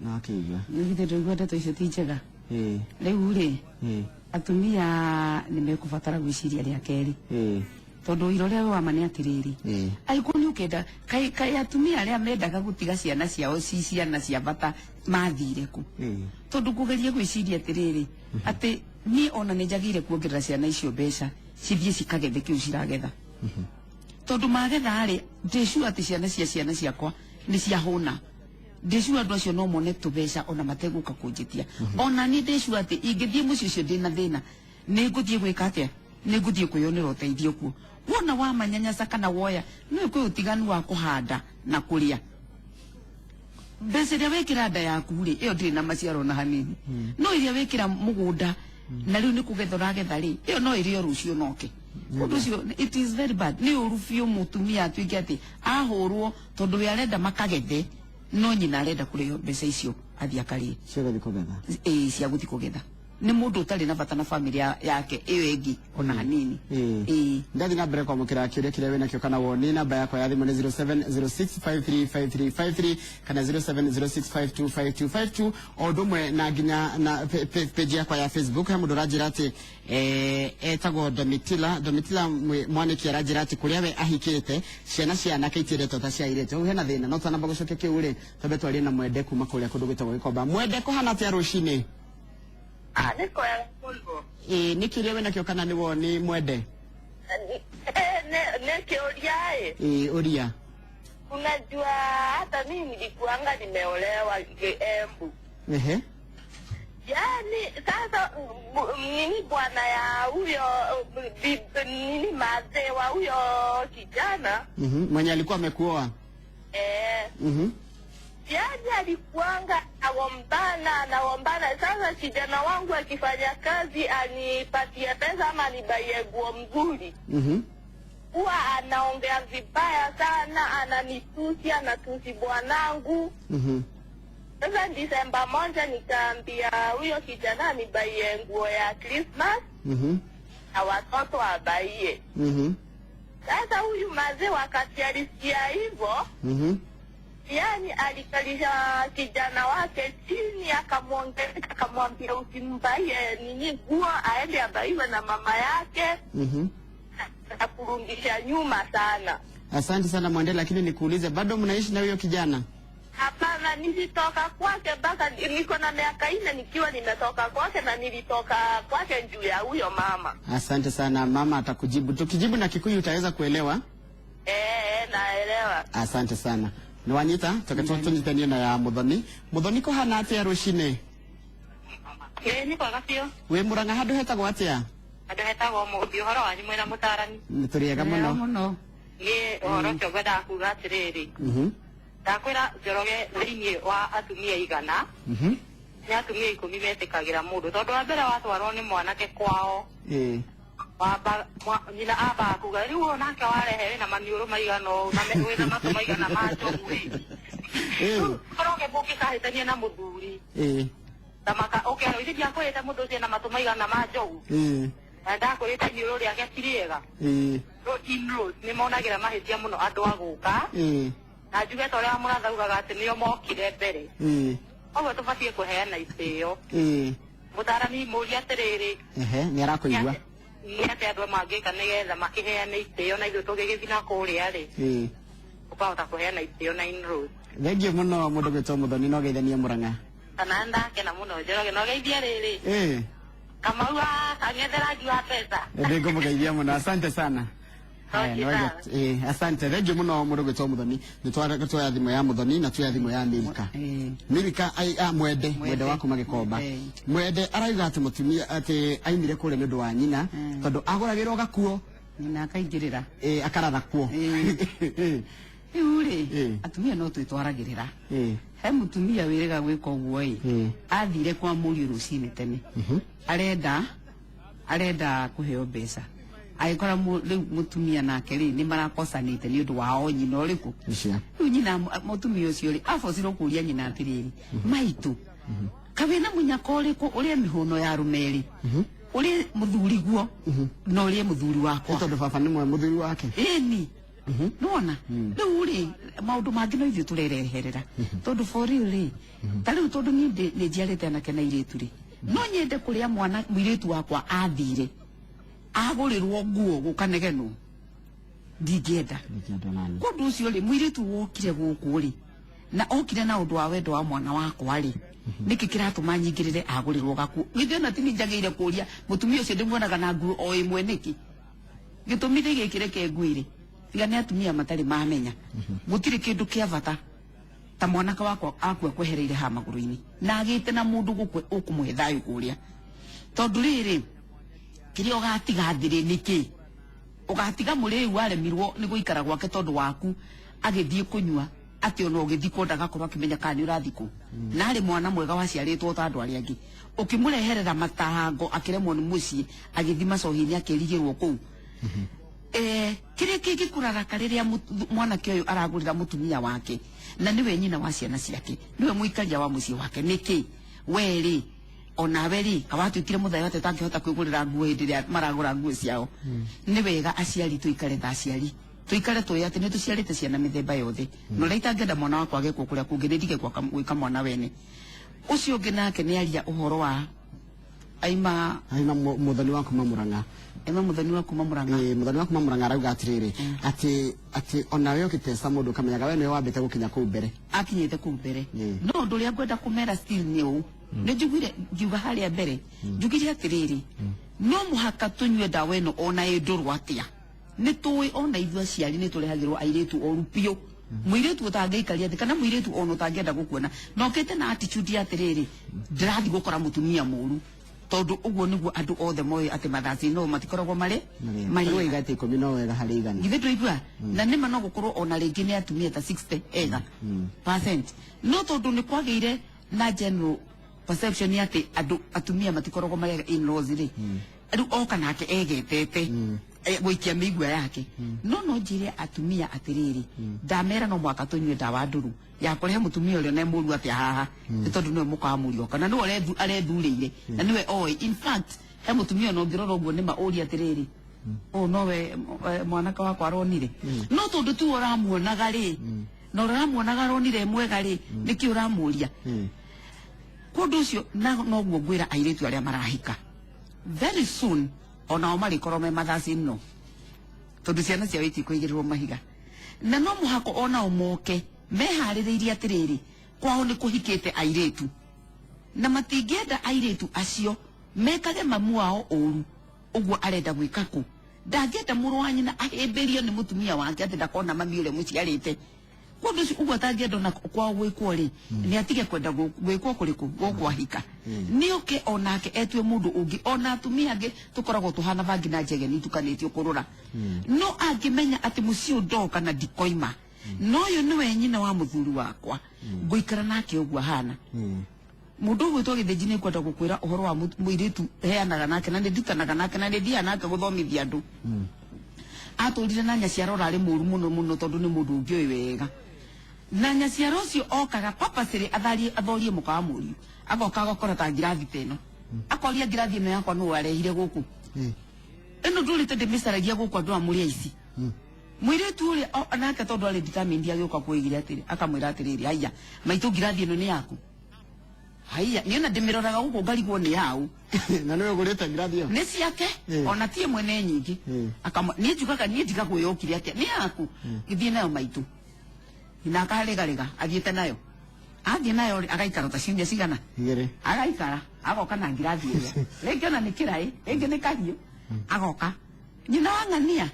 Na akĩigua. Nĩ githĩ ndũigua ndeto icio ti njega? Ĩ. Rĩu rĩ, Ĩ. atumia nĩ mekũbatara gwĩciria rĩa kerĩ, Ĩ. tondũ ũira ũrĩa wa ma nĩ atĩrĩrĩ, Ĩ. angĩkorwo nĩ ũkenda kaĩ atumia arĩa mendaga gũtiga ciana ciao ci ciana cia bata mathire kũ? Ĩ. Tondũ kũgeria gwĩciria atĩrĩrĩ, atĩ niĩ ona nĩ njagĩrĩire kuongerera ciana icio mbeca cithiĩ cikagethe kĩu ciragetha, tondũ magetha rĩ, ndĩ sure atĩ ciana cia ciana ciakwa nĩ ciahũna. Ndĩ sure andũ acio no mone tũbeca ona mategũka kũnjĩtia. Ona niĩ ndĩ sure atĩ ingĩthiĩ mũciĩ ũcio ndĩna thĩna, nĩ ngũthiĩ gwĩka atĩa? Nĩ ngũthiĩ kwĩyonera ũteithio kuo. Wona wamanyanyasa kana woya nĩ kwĩ ũtiganu wa kũhanda na kũrĩa. Mbeca iria wĩkĩra nda yaku rĩ, ĩyo ndĩrĩ na maciaro na hanini, no iria wĩkĩra mũgũnda na rĩu nĩ kũgetha ũragetha rĩ, ĩyo no ĩrĩo rũciũ noke. Ũndũ ũcio, it is very bad, nĩ ũru biũ mũtumia atuĩke atĩ ahũrwo tondũ we arenda makagethe, no nyina arenda kũrĩo mbeca icio athiĩ akarĩe. Ciothe kũgetha. Ĩĩ, cia gũthiĩ kũgetha nĩ mũndũ ũtarĩ na bata na famĩlĩ yake ĩyo ĩngĩ ona hanini. Ĩ. Ĩĩ. Ndathi na mbere kwamũkĩra kĩũria kĩrĩa wĩnakĩo kana woni. Namba yakwa ya thimũ nĩ 0706535353 kana 0706525252, o ũndũ ũmwe na nginya na page yakwa ya Facebook. He mũndũ ũranjĩra atĩ etagwo Domitila, Domitila Mwanĩki, aranjĩra atĩ kũrĩa we ahikĩte ciana cia anake itiendetwo ta cia airĩtu. Hau hena thĩna. No twanamba gũcokia kĩu rĩ, twambe twarie na Mwende kuma kũrĩa kũndũ gwĩtagwo Gĩkomba. Mwende, kũhana atĩa rũcinĩ? Ah, nĩ kwega mũno. Ĩ, nĩ kĩũria wĩnakĩo kana nĩ woni, Mwende? Nĩ kĩũria ĩ. Ĩ, ũria. Unajua hata mimi nilikuanga nimeolewa Embu. Ehe. Yaani sasa nini bwana ya huyo nini mazee wa huyo kijana, Mwenye alikuwa amekuoa. Eh, yaani alikuanga anagombana anagombana. Sasa kijana wangu akifanya kazi anipatie pesa ama anibaiye nguo mzuri, huwa anaongea vibaya sana, ananitusi, anatusi bwanangu. Sasa Disemba 1 nikaambia huyo kijana anibaiye nguo ya Christmas na watoto abaiye. Sasa huyu mazee wakati alisikia hivyo, yani alikalisha kijana wake chini, akamwongelesha, akamwambia usimbaiye nini nguo, aende abaiwe na mama yake, na kurudisha nyuma sana. Asante sana Mwende, lakini nikuulize, bado mnaishi na huyo kijana? Hapana, nilitoka kwake mpaka niko na miaka 4 nikiwa nimetoka kwake, na nilitoka kwake juu ya huyo mama. Asante sana, mama atakujibu. Tukijibu na Kikuyu utaweza kuelewa? Eh, naelewa. Asante sana. Nĩwanyita toke tũnyitanie na ya Muthoni. Muthoni, kũhana atĩa rũcinĩ? Ĩĩ, nĩ kwega biũ. Wĩ Mũrang'a handũ hetagwo atĩa? Andũ hetagwo Mũmbi. Ũhoro wanyu mwĩna mũtarani? Nĩ tũrĩega Wega mũno. Mũno. Niĩ ũhoro ũcio ngwendaga kuga atĩrĩrĩ, ndakwĩra Njoroge, thĩinĩ wa atumia 100, nĩ atumia 10 metĩkagĩra mũndũ, tondũ wa mbere watwarwo nĩ mwanake kwao, wamba nyina ambaga kuga rĩu ũyũ nake warehe wĩna maniũrũ maigana ũũ na wĩna matũ maigana ma njogu rĩ. Rĩu Njoroge, mũngĩkahĩtania na mũthuri, Tamaka okay ithe ndiakwĩrĩte mũndũ ũcio na matũ maigana ma njogu. Na ndakwĩrĩte iniũrũ rĩake ti rĩega. No in-laws nĩ monagĩra mahĩtia mũno andũ a gũka. Na njuge ta ũrĩa mũratha augaga atĩ nĩo mokire mbere. Koguo tũbatiĩ kũheana itĩo. Mũtarani mũrie atĩrĩrĩ. Ehe, nĩ arakũigua. Nĩ atĩa andũ mangĩka nĩgetha makĩheane itĩo na ithuĩ tũgĩgĩthiĩ na kũrĩa rĩ. Ũkahota kũheana itĩo na in-laws. Thengiũ mũno mũndũ gwĩtwo Mũthoni no geithanie Mũrang'a. Kana ndakena mũno Njoroge no geithie rĩrĩ. Kamau kang'ethera ngiwa pesa. Ndĩngũmũgeithia mũno, asante sana. Haya, Okay, nĩ waigua- asante thengiũ mũno mũndũ gwĩtwo Mũthoni. Nĩ tuoya thimũ ya Mũthoni na tuoya thimũ ya Milka. Milka mwende mwende wa kuma Gĩkomba. Mwende arauga atĩ mũtumia atĩ aimire kũrĩa nĩ ũndũ wa nyina tondũ agũragĩrwo gakuo nyina akaingĩrĩra akaratha kuo. Rĩu rĩ atumia no twĩtwaragĩrĩra. He mũtumia wĩrĩga gwĩka ũguo ĩ athire kwa mũriũ rũcinĩ tene arenda kũheo mbeca agĩkora rĩu mũtumia nake rĩ nĩ marakosanĩte nĩ ũndũ wa o nyina ũrĩkũ. Rĩu nyina mũtumia ũcio rĩ abocirwo kũria nyina atĩrĩrĩ maitũ kawĩna mũnyaka ũrĩkũ ũrĩe mĩhũno ya arũme rĩ ũrĩe mũthuri guo na ũrĩe mũthuri wakwa Nĩ tondũ baba nĩ mũthuri wake. Ĩni nĩwona rĩu rĩ maũndũ mangĩ no ithuĩ tũrereherera tondũ for real rĩ ta rĩu tondũ niĩ nĩ njiarĩte anake na airĩtu rĩ no nyende kũrĩa mwana mũirĩtu wakwa athire agũrĩrwo nguo gũkanegenwo ndingĩenda. Kũndũ ũcio rĩ mũirĩtu wokire gũkũ rĩ na okire na ũndũ wa wendo wa mwana wakwa rĩ nĩkĩ kĩratũma nyingĩrĩre agũrĩrwo gakuo githĩ ona ti niĩ njagĩrĩire kũria mũtumia ũcio ndĩmuonaga na nguo o ĩmwe nĩkĩ gĩtũmi nĩ gĩkĩ reke ngwĩre tiga nĩ atumia matarĩ mamenya gũtirĩ kĩndũ kĩa bata ta mwanake wakwa akua kwehereire ha magũrũ-inĩ na agĩte na mũndũ ũkũmũhe thayũ kũrĩa tondũ rĩrĩ kĩrĩa ũgatiga thĩrĩ nĩkĩ ũgatiga mũrĩu waremirwo nĩ gũikara gwake tondũ waku agĩthiĩ kũnyua atĩ ona ũgĩthikwo ndagakorwo akĩmenya kana nĩ ũrathikwo na arĩ mwana mwega waciarĩtwo ta andũ arĩa angĩ ũkĩmũreherera matahango akĩremwo nĩ mũciĩ agĩthiĩ macohi-inĩ akĩrigĩrwo kũu. Kĩrĩa kĩngĩkũraraka rĩrĩa mwanake ũyũ aragũrĩra mũtumia wake na nĩwe nyina wa ciana ciake nĩwe mũikaria wa mũciĩ wake nĩkĩ we rĩ onawe rĩ kawatuĩkire mũthaiga atĩ ũtangĩhota kwĩgũrĩra nguo hĩndĩ ĩrĩa maragũra nguo ciao. Nĩ wega aciari tũikare ta aciari tũikare tũĩ atĩ nĩ tũciarĩte ciana mĩthemba yothe na ũrĩa itangĩenda mwana wakwa agekwo kũrĩa kũngĩ nĩ ndige gwĩka mwana wene. Ũcio ũngĩ nake nĩ aria ũhoro wa aima Mũthoni wa kuma Mũrang'a. Aima mũthoni wa kuma Mũrang'a. Mũthoni wa kuma Mũrang'a arauga atĩrĩrĩ atĩ onawe ũgĩteca mũndũ ũkamenyaga we nĩwe wambĩte gũkinya kũu mbere. Akinyĩte kũu mbere. No ũndũ ũrĩa ngwenda kũmera still nĩ ũũ. Nĩ njugire ngiuga harĩa mbere njugire atĩrĩrĩ no mũhaka tũnyue ndawa ĩno ona ĩ ndũrũ atĩa. Nĩ tũĩ ona ithuĩ aciari nĩ tũrehagĩrwo airĩtu oru biũ. Mũirĩtu ũtangĩikaria thĩ kana mũirĩtu ona ũtangĩenda gũkuona na ũkĩte na attitude ya atĩrĩrĩ ndĩrathiĩ gũkora mũtumia mũru tondũ ũguo nĩguo andũ othe moĩ atĩ mathaci no matikoragwo marĩ marĩ iga atĩ ikũmi no wega harĩ igana. Githĩ ndũigua na nĩma no gũkorwo ona rĩngĩ nĩ atumia ta 60 ega percent no tondũ nĩ kwagĩire na general perception atĩ andũ atumia matikoragwo marĩ in-laws rĩ rĩu oka nake egetete gũikia mĩigua yake no no njĩre atumia atĩrĩrĩ ndamera no mwaka tũnyue ndawa ndũrũ ya kũrehe mũtumia ũrĩa na mũru atĩa haha nĩ tondũ nĩwe mũka wa mũriũ kana nĩwe arethurĩire na nĩwe oĩ. In fact he mũtumia ona ũngĩrora ũguo nĩma ũrie atĩrĩrĩ ũũ nowe mwanake wakwa aronire no tondũ tu ũramuonaga rĩ na ũramuonaga aronire mwega rĩ nĩkĩ ũramũria kũndũ ũcio noguo ngwĩra airĩtu arĩa marahika very soon onao marĩkorwo me mathaci no tondũ ciana ciao itikũigĩrĩrwo mahiga na no mũhaka onao moke meharĩrĩirie atĩrĩrĩ kwao nĩ kũhikĩte airĩtu na matingĩenda airĩtu acio mekage mamu wao ũru ũguo arenda gwĩka kũ ndangĩenda mũrũ wa nyina ahĩmbĩrio nĩ mũtumia wake atĩ ndakona mami ũrĩa mũciarĩte kũndũ ũcio ũguo atangĩenda ona kwao gwĩkwo rĩ nĩ atige kwenda gwĩkwo kũrĩkũ gũkũ ahika nĩ oke onake etue mũndũ ũngĩ ona atumia angĩ tũkoragwo tũhana bangi na njegeni itukanĩtio kũrũra no angĩmenya atĩ mũciĩ ũyũ ndoka na ndikoima no ũyũ nĩwe nyina wa mũthuri wakwa ngũikara nake ũguo ahana. Mũndũ ũgwĩtwo Gĩthĩnji nĩ ngwenda gũkwĩra ũhoro wa mũirĩtu heanaga nake na nĩ ndutanaga nake na nĩ thiaga nake gũthomithia andũ. Atũrire na nyaciara ũrarĩ mũru mũno mũno tondũ nĩ mũndũ ũngĩũĩ wega. Na nyaciara ũcio okaga purposely atharie athorie mũka wa mũriũ. Agoka agakora ta ngirathi ta ĩno. Akoria ngirathi ĩno yakwa nũ warehire gũkũ. Ĩno ndũrĩte ndĩmĩcaragia gũkũ andũ a mũrĩ aici. Mũirĩtu ũrĩa nake tondũ arĩ determined agĩũka kwĩgire atĩrĩ akamwĩra atĩrĩrĩ haiya maitũ ngirathi ĩno nĩ yaku. Haiya niĩ ona ndĩmĩroraga gũkũ ngarigwo nĩ yaũ. Na nĩwe ũgũrĩte ngirathi ĩyo? Nĩ ciake ona ti ĩmwe nĩ nyingĩ. Niĩ njugaga niĩ ndigagwo yokire atĩa nĩ yaku gĩthiĩ nayo maitũ. Na akaregarega athiĩte nayo. Athiĩ nayo agaikara ta ciumia cigana? Igĩrĩ. Agaikara agoka na ngirathi ĩrĩa. Rĩngĩ ona nĩ kĩraĩ, rĩngĩ nĩ kahiũ. Agoka. Nyina wa ng'ania.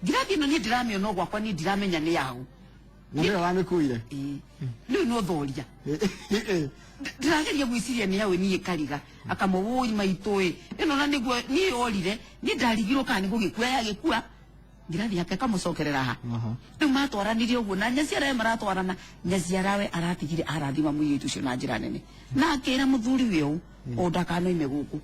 Ngirathi ĩno niĩ ndiramĩona gwakwa niĩ ndiramenya nĩ yaũ. Na nĩwe wamĩkuire? Ĩĩ. Rĩu no thoria. Ndĩrageria gwĩciria nĩ yaũ niĩ kariga. Akamũwũi maitũ ĩ. Ĩno na nĩguo niĩ yorire, niĩ ndarigirwo kana nĩ gũgĩkua yagĩkua. Ngirathi yake kamũcokerera ha. Rĩu matwaranire ũguo na nyaciarawe maratwarana, nyaciarawe aratigire arathima mũirĩtu ũcio na njĩra nene. Na akĩra mũthuri we ũũ, o ndakanoime gũkũ.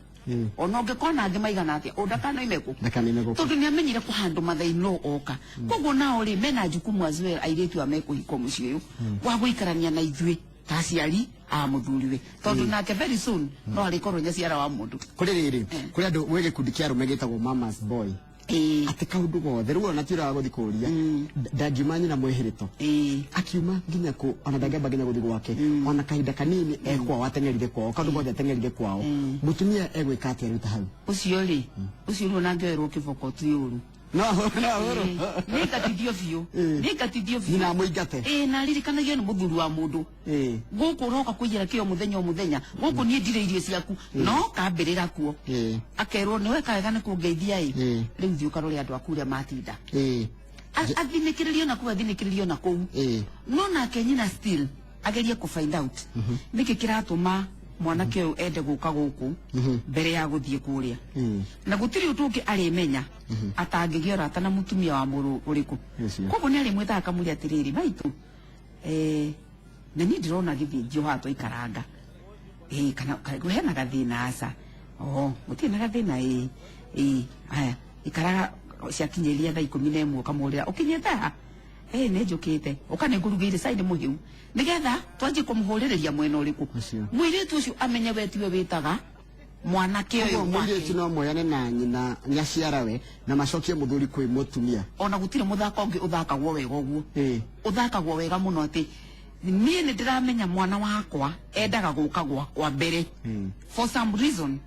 Ona ũngĩkona angĩ maigana atĩa, o ndakanoime gũkũ. Ndakanoime gũkũ. Tondũ nĩamenyire kũhandũ mathaino oka. Koguo nao rĩ mena jukumu as well airĩtu a mekũhikwo mũciĩ ũyũ wa gũikarania na ithuĩ ta aciari a mũthuriwe. Tondũ nake very soon no arĩkorwo nyaciara wa mũndũ. Kũrĩ rĩrĩ, kũrĩ andũ gwĩ gĩkundi kĩa arũme gĩtagwo Mama's Boy. Atĩ kaũndũ gothe rĩu ona ti ũrĩa wa gũthiĩ kũũria ndangiuma nyina mwĩhĩrĩto akiuma nginya kũ ona ndangĩamba nginya gũthiĩ gwake ona kahinda kanini ekwao ateng'erire kwao kaũndũ gothe ateng'erire kwao mũtumia egwĩka atĩa rĩu ta hau ũcio rĩ ũcio rĩu ona angĩoerwo kĩboko ti ũru no no ũru nĩ ngatithio biũ nĩ ngatithio biũ nyina amũingate na ririkanagio nĩ mũthuri wa mũndũ gũkũ ũroka kũiyĩra kĩo mũthenya o mũthenya gũkũ niĩ ndirĩ irio ciaku no kambĩrĩra kuo akerwo nĩ weka wega nĩ kũngeithia ĩ rĩu thiĩ ũkarore andũ aku ũrĩa matinda athinĩkĩrĩrio na kũu athinĩkĩrĩrio na kũu no nake nyina still agerie kũ find out nĩkĩ kĩratũma mwanake ũyũ ende gũka gũkũ mbere ya gũthiĩ kũrĩa na gũtirĩ ũndũ ũngĩ arĩmenya atangĩgĩa ũrata na mũtumia wa mũrũ ũrĩkũ koguo nĩ arĩmwĩtaga akamũria atĩrĩrĩ maitũ na niĩ ndĩrona gĩthĩnjio haha twaikaranga kana hena gathĩna aca gũtirĩ na gathĩna aya ikaraga ciakinyĩria thaa 11 ũkamũrĩra ũkinyĩte ha nĩ njũkĩte ũka nĩ ngũrugĩire cai nĩ mũhiũ nĩgetha twanjie kũmũhũrĩrĩria mwena ũrĩkũ mũirĩtu ũcio amenye we tiwe wĩtaga mwanake ũyũ mũirĩtu no moyane na nyina nyaciarawe na macokie mũthuri kwĩ mũtumia ona gũtirĩ mũthako ũngĩ ũthakagwo wega ũguo ũthakagwo wega mũno atĩ niĩ nĩ ndĩramenya mwana wakwa endaga gũka gwakwa mbere for some reason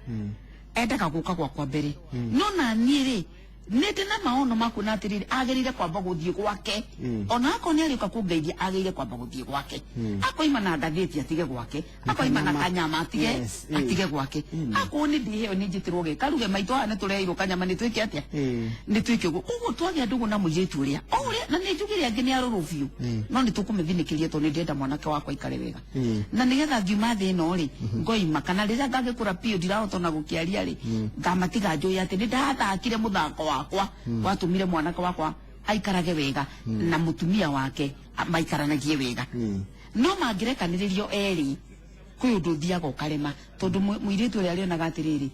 endaga gũka gwakwa mbere no na niĩ rĩ nĩ ndĩ na maono ma kuona atĩrĩrĩ agĩrĩire kwamba gũthiĩ gwake ona akorwo nĩ arĩũka kũngeithia agĩrĩire kwamba gũthiĩ gwake akoima na ngathĩti atige gwake akoima na kanyama atige gwake akorwo nĩ ndĩheo nĩ njĩtĩrwo ge karuge maitũ haha nĩ tũreheirwo kanyama nĩ twĩke atĩa nĩ twĩke ũguo koguo twagĩa ndũgũ na mũirĩtu ũrĩa o ũrĩa na nĩ njugire angĩ nĩ arũrũ biũ no nĩ tũkũmĩthinĩkĩria tondũ nĩ ndĩrenda mwanake wakwa aikare wega na nĩgetha ngiuma thĩ ĩno rĩ ngoima kana rĩrĩa ngagĩkũra biũ ndirahota ona gũkĩaria rĩ ngamatiga njũĩ atĩ nĩ ndathakire mũthako wakwa watumire mwanake wakwa aikarage wega na mutumia wake maikaranagie wega no mangĩrekanĩrĩrio erĩ kwĩ ũndũ ũthiaga ũkarema tondũ mũirĩtu ũrĩa arĩonaga atĩrĩrĩ